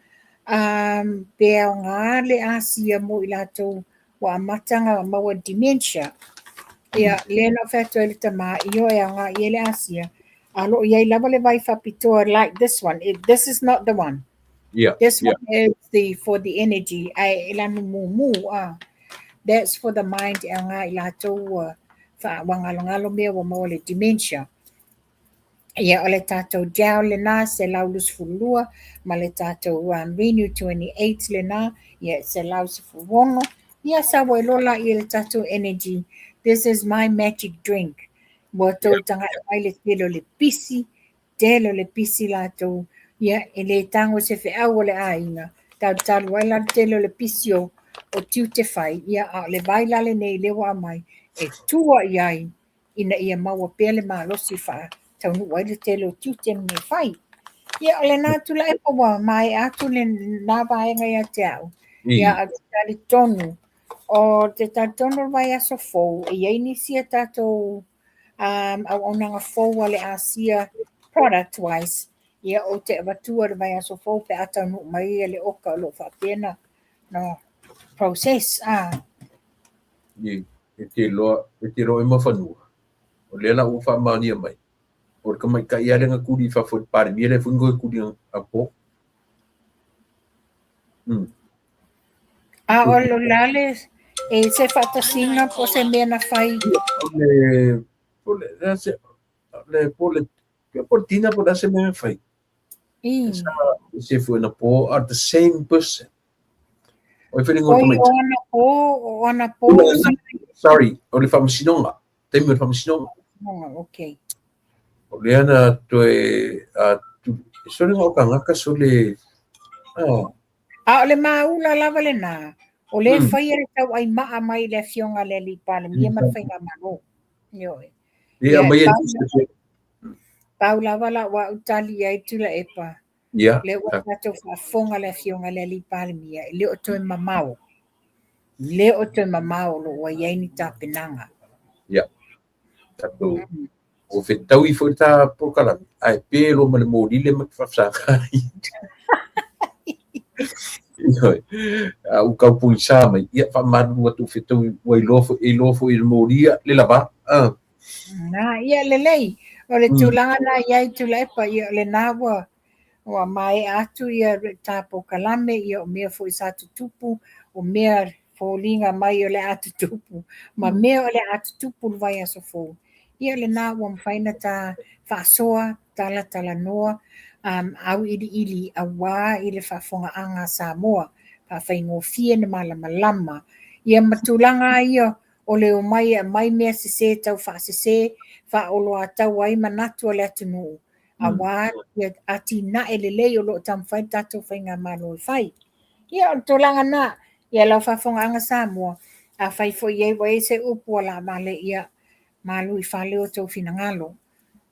pe aoga le Asia mo i latou ua amata ona maua i le dementia. Ia, lea na ou fai atu ai i le tama, ioe e aoga i ai le Asia, a o lo o i ai lava le vai faapitoa like this one. This is not the one. This one is the for the energy ae e lanu mumu a. That's for the mind e aoga i latou ua ua galogalo mea ua maua le dementia. Ia o le tatou gel lena 122 ma le tatou Renew 28 lena ia 116. Ia sau ai loa laia le tatou energy. This is my magic drink. Ua tou tagai mai le tele o le pisi, tele o le pisi latou, ia e le tago se feau o le aiga, talutalu ai la le tele o le pisi o tiute fai, ia a o le vai la lenei lea ua aumai, e tua i ai ina ia maua pea le malosi e faataunuu ai le tele o tiute ma mea fai. Ia o lena Tuilaepa ua maea atu lena vaega ia te au, ia ae ou te talitonu, o te talitonu o le vaiaso fou, e i ai nisi a tatou auaunaga fou a le Asia product wise, ia ou te avatua i le vaiaso fou pe a taunuu mai le oka o lo o faapea na process. E te iloa, e te iloa e mafanua, o lea la ua faamaonia mai, o le tamaitai lava lea na tuli i fafo i le Palemia lea foi na toe tuli anapo. A o le a le e se faatasiga po o se mea na fai? O le po le a se le po le po le tina po le a se mea na fai. Sa se foi na po are the same person. O e Oi, o anapo, o anapo. Sorry, o le faamasinoga, taimi o le faamasinoga. Okay. O lea na toe sole o tagata sole A o le maula lava lena, o lea e faia le tauaimaa mai le afioga a le alii Palemia ma le faigamalo. Ioe. Ia, mai pau lava lau au tali i ai Tuilaepa. Lea ua tatou faafofoga le afioga i le alii Palemia, e le o toe mamao. Le o toe mamao o lo o ua i ai ni tapenaga. Tatou ua fetaui foi le ta polokalame, ae pe loa ma le moli le ma te faafesaga ai. Ioe. A ua tau pogisa mai, ia faamalulu atu ua fetaui, ua iloa foi, e iloa foi e le moli ia le lava. Na, ia lelei. O le tulaga na i ai Tuilaepa, ia o lena ua ua maea atu ia le ta polokalame, ia o mea foi sa tutupu, o mea foliga mai o le a tutupu, ma mea o le a tutupu i le vaiaso fou. Ia lena ua mafai ona ta faasoa, talatalanoa, auiliili aua i le faafofogaaga a Samoa, faafaigofie ona malamalama. Ia ma tulaga lava ia o le omai e aumai mea sese tau faasese, faaoloatau ai manatu o le atunuu, aua atinae lelei o lo o taumafai le tatou faigamalo e fai. Ia o le tulaga lena, ia lau faafofogaaga Samoa, afai foi ua i ai se upu ua laavale, ia malu i fale o outou finagalo.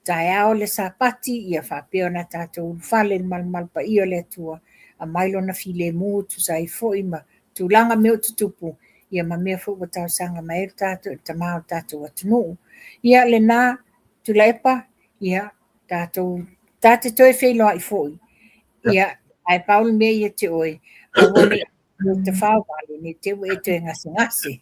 Taeao le Sapati, ia faapea ona tatou ulufale i le malumalu paia o le Atua, aumai lona filemu e tusa ai foi ma tulaga mea o tutupu, ia ma mea foi ua talosaga mai ai le tatou le tama o le tatou atunuu. Ia lena Tuilaepa, ia tatou ta te toe feiloai foi. Ia ae pau le mea ia te oe, aua ne i tafao vale, ne i te i ua e toe gasegase.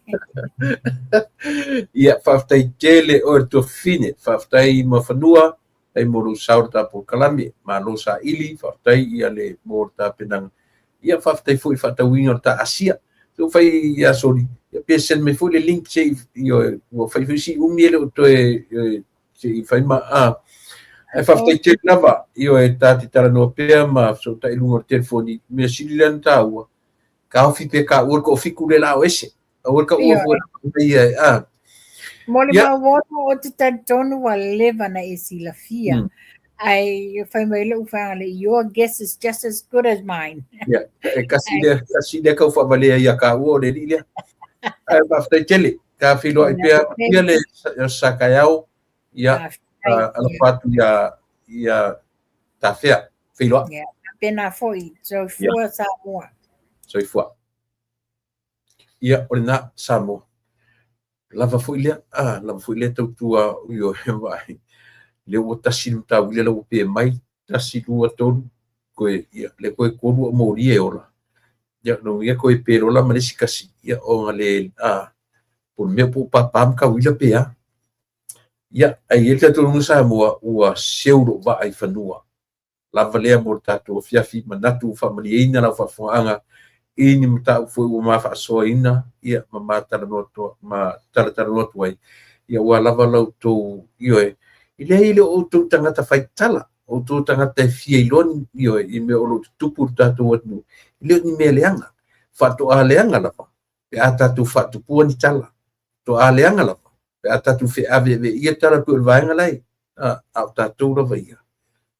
Ia, faafetai tele oe le tuafafine, faafetai Muafanua, faafetai mo lou sao i le ta polokalame, malo saili, faafetai ia le mo le tapenaga. Ia faafetai foi i le faatauina o le ta Asia. Se ua fai ia Soli, ia pe send mai foi le link se i, ioe, ua fai foi si umi e le o toe, ioe, se i fai ma, a. Ae faafetai tele lava, ioe, ta te talanoa pea ma fesootai i luga o le telefoni, mea sili lea ona taua, taofi pea taua le toafitu lea o le a o ese. Aua le taua fua ia, a. Mo le mauono ou te talitonu ua leva ona e silafia. Ae fai mai lou faale, your guess is just as good as mine. Ia, e kasi lea, kasi lea kau faavalea ia taua o le alii lea. Ae faafetai tele, ta feiloai pea, ia le sa taeao, ia, alofa atu ia, ia Tafea, feiloai. Ia, faapena foi, soifua Samoa. Soifua. Ia, o lena, Samoa. Lava foi lea, a, lava foi lea tautua, ioe, vaai. Lea ua tasi le mataulia la ua pe mai, tasi, lua, tolu, koe, ia, lea koe tolu a moli e ola. Ia, no ia koe pe lola ma le isi kasi, ia, ona le, a, po o le mea po o papa ma tauila pe a. Ia, ae i ai le talitonuga Samoa, ua seu lou vaa i fanua. Lava lea mo le tatou afiafi, manatu ua faamalieina lau faafofogaaga i ni mataupu foi ua ma faasoaina, ia, ma ma talanoa atu, ma talatalanoa atu ai, ia ua lava la outou, ioe, e leai e le o outou tagata faitala, o outou tagata e fia iloa ni, ioe, i mea o lo o tutupu i le tatou atunuu, e le o ni mea leaga, faatoa leaga lava pe a tatou faatupua ni tala, faatoa leaga lava pe a tatou feaveaveaia tala pei o le vaega la e, a, a o tatou lava ia.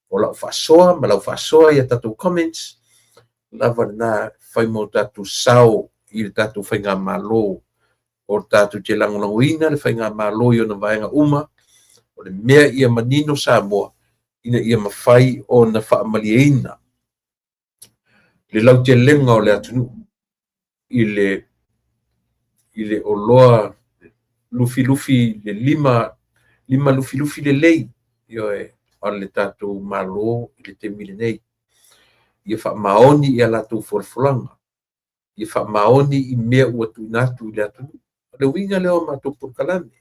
O lau faasoa ma lau faasoa i a tatou comments, lava lena fai mo tatou sao i le tatou faigamalo, o tatou te lagolagoina le faigamalo i ona vaega uma, o le mea ia manino Samoa, ina ia mafai ona faamalieina le lautelega o le atunuu i le i le oloa lufilufi le lima lima lufilufi lelei, ioe, a le tatou Malo i le taimi lenei. Ia faamaoni i a latou folafolaga, ia faamaoni i mea ua tuuina atu i le atunuu. O le uiga lea o matou polokalame,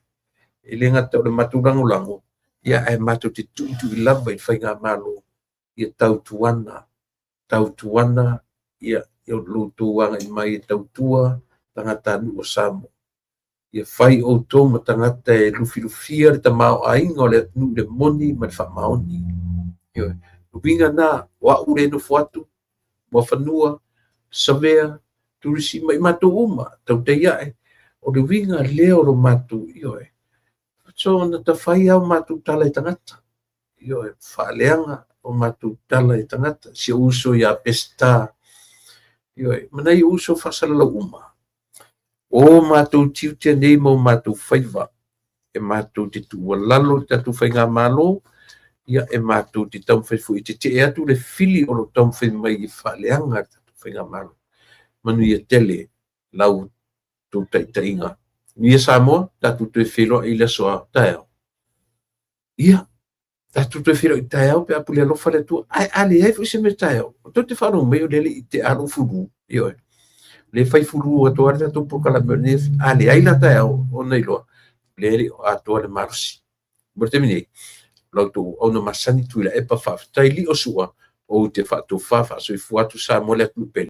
e le gata o le matou lagolago, ia ae matou te tuitui lava i le faigamalo ia tautuana, tautuana ia lo outou agai mai e tautua tagatanuu o Samoa. Ia fai outou ma tagata e lufilufia le tamaoaiga o le atunuu i le moni ma le faamaoni. Ioe. O le uiga lena, o au le nofo atu, Muafanua, Savea, Turisi ma i matou uma, tautai ae, o le uiga lea o lo matou, ioe. So, na ta fai lava o matou tala i tagata. Ioe, faaleaga o matou tala i tagata, si ou uso ia Peseta, ioe, ma nai ou uso faasalalau uma. O matou tiute nei ma o matou faiva, e matou te tuualalo i le tatou faigamalo, ia e matou te taumafai foi e tetee atu le fili o lo o taumafai mai e faaleaga le tatou faigamalo. Manuia tele lau tou taitaiga. Manuia Samoa, tatou toe feiloai i le aso a taeao. Ia, tatou toe feiloai taeao pe a pule alofa le Atua. Ae a leai foi se mea taeao, tou te faalogo mai o lea e le i tea lou fulu. Ioe. O lea e fai fulu atoa le tatou polokalame o lenei afi. A leai la taeao, ona iloa, o lea e le o atoa le malosi. Mo le taimi nei, o la outou auauna masani Tuilaepa, faafetai Lio Sua, ou te faatofa faasoifua atu Samoa le atunuu pele.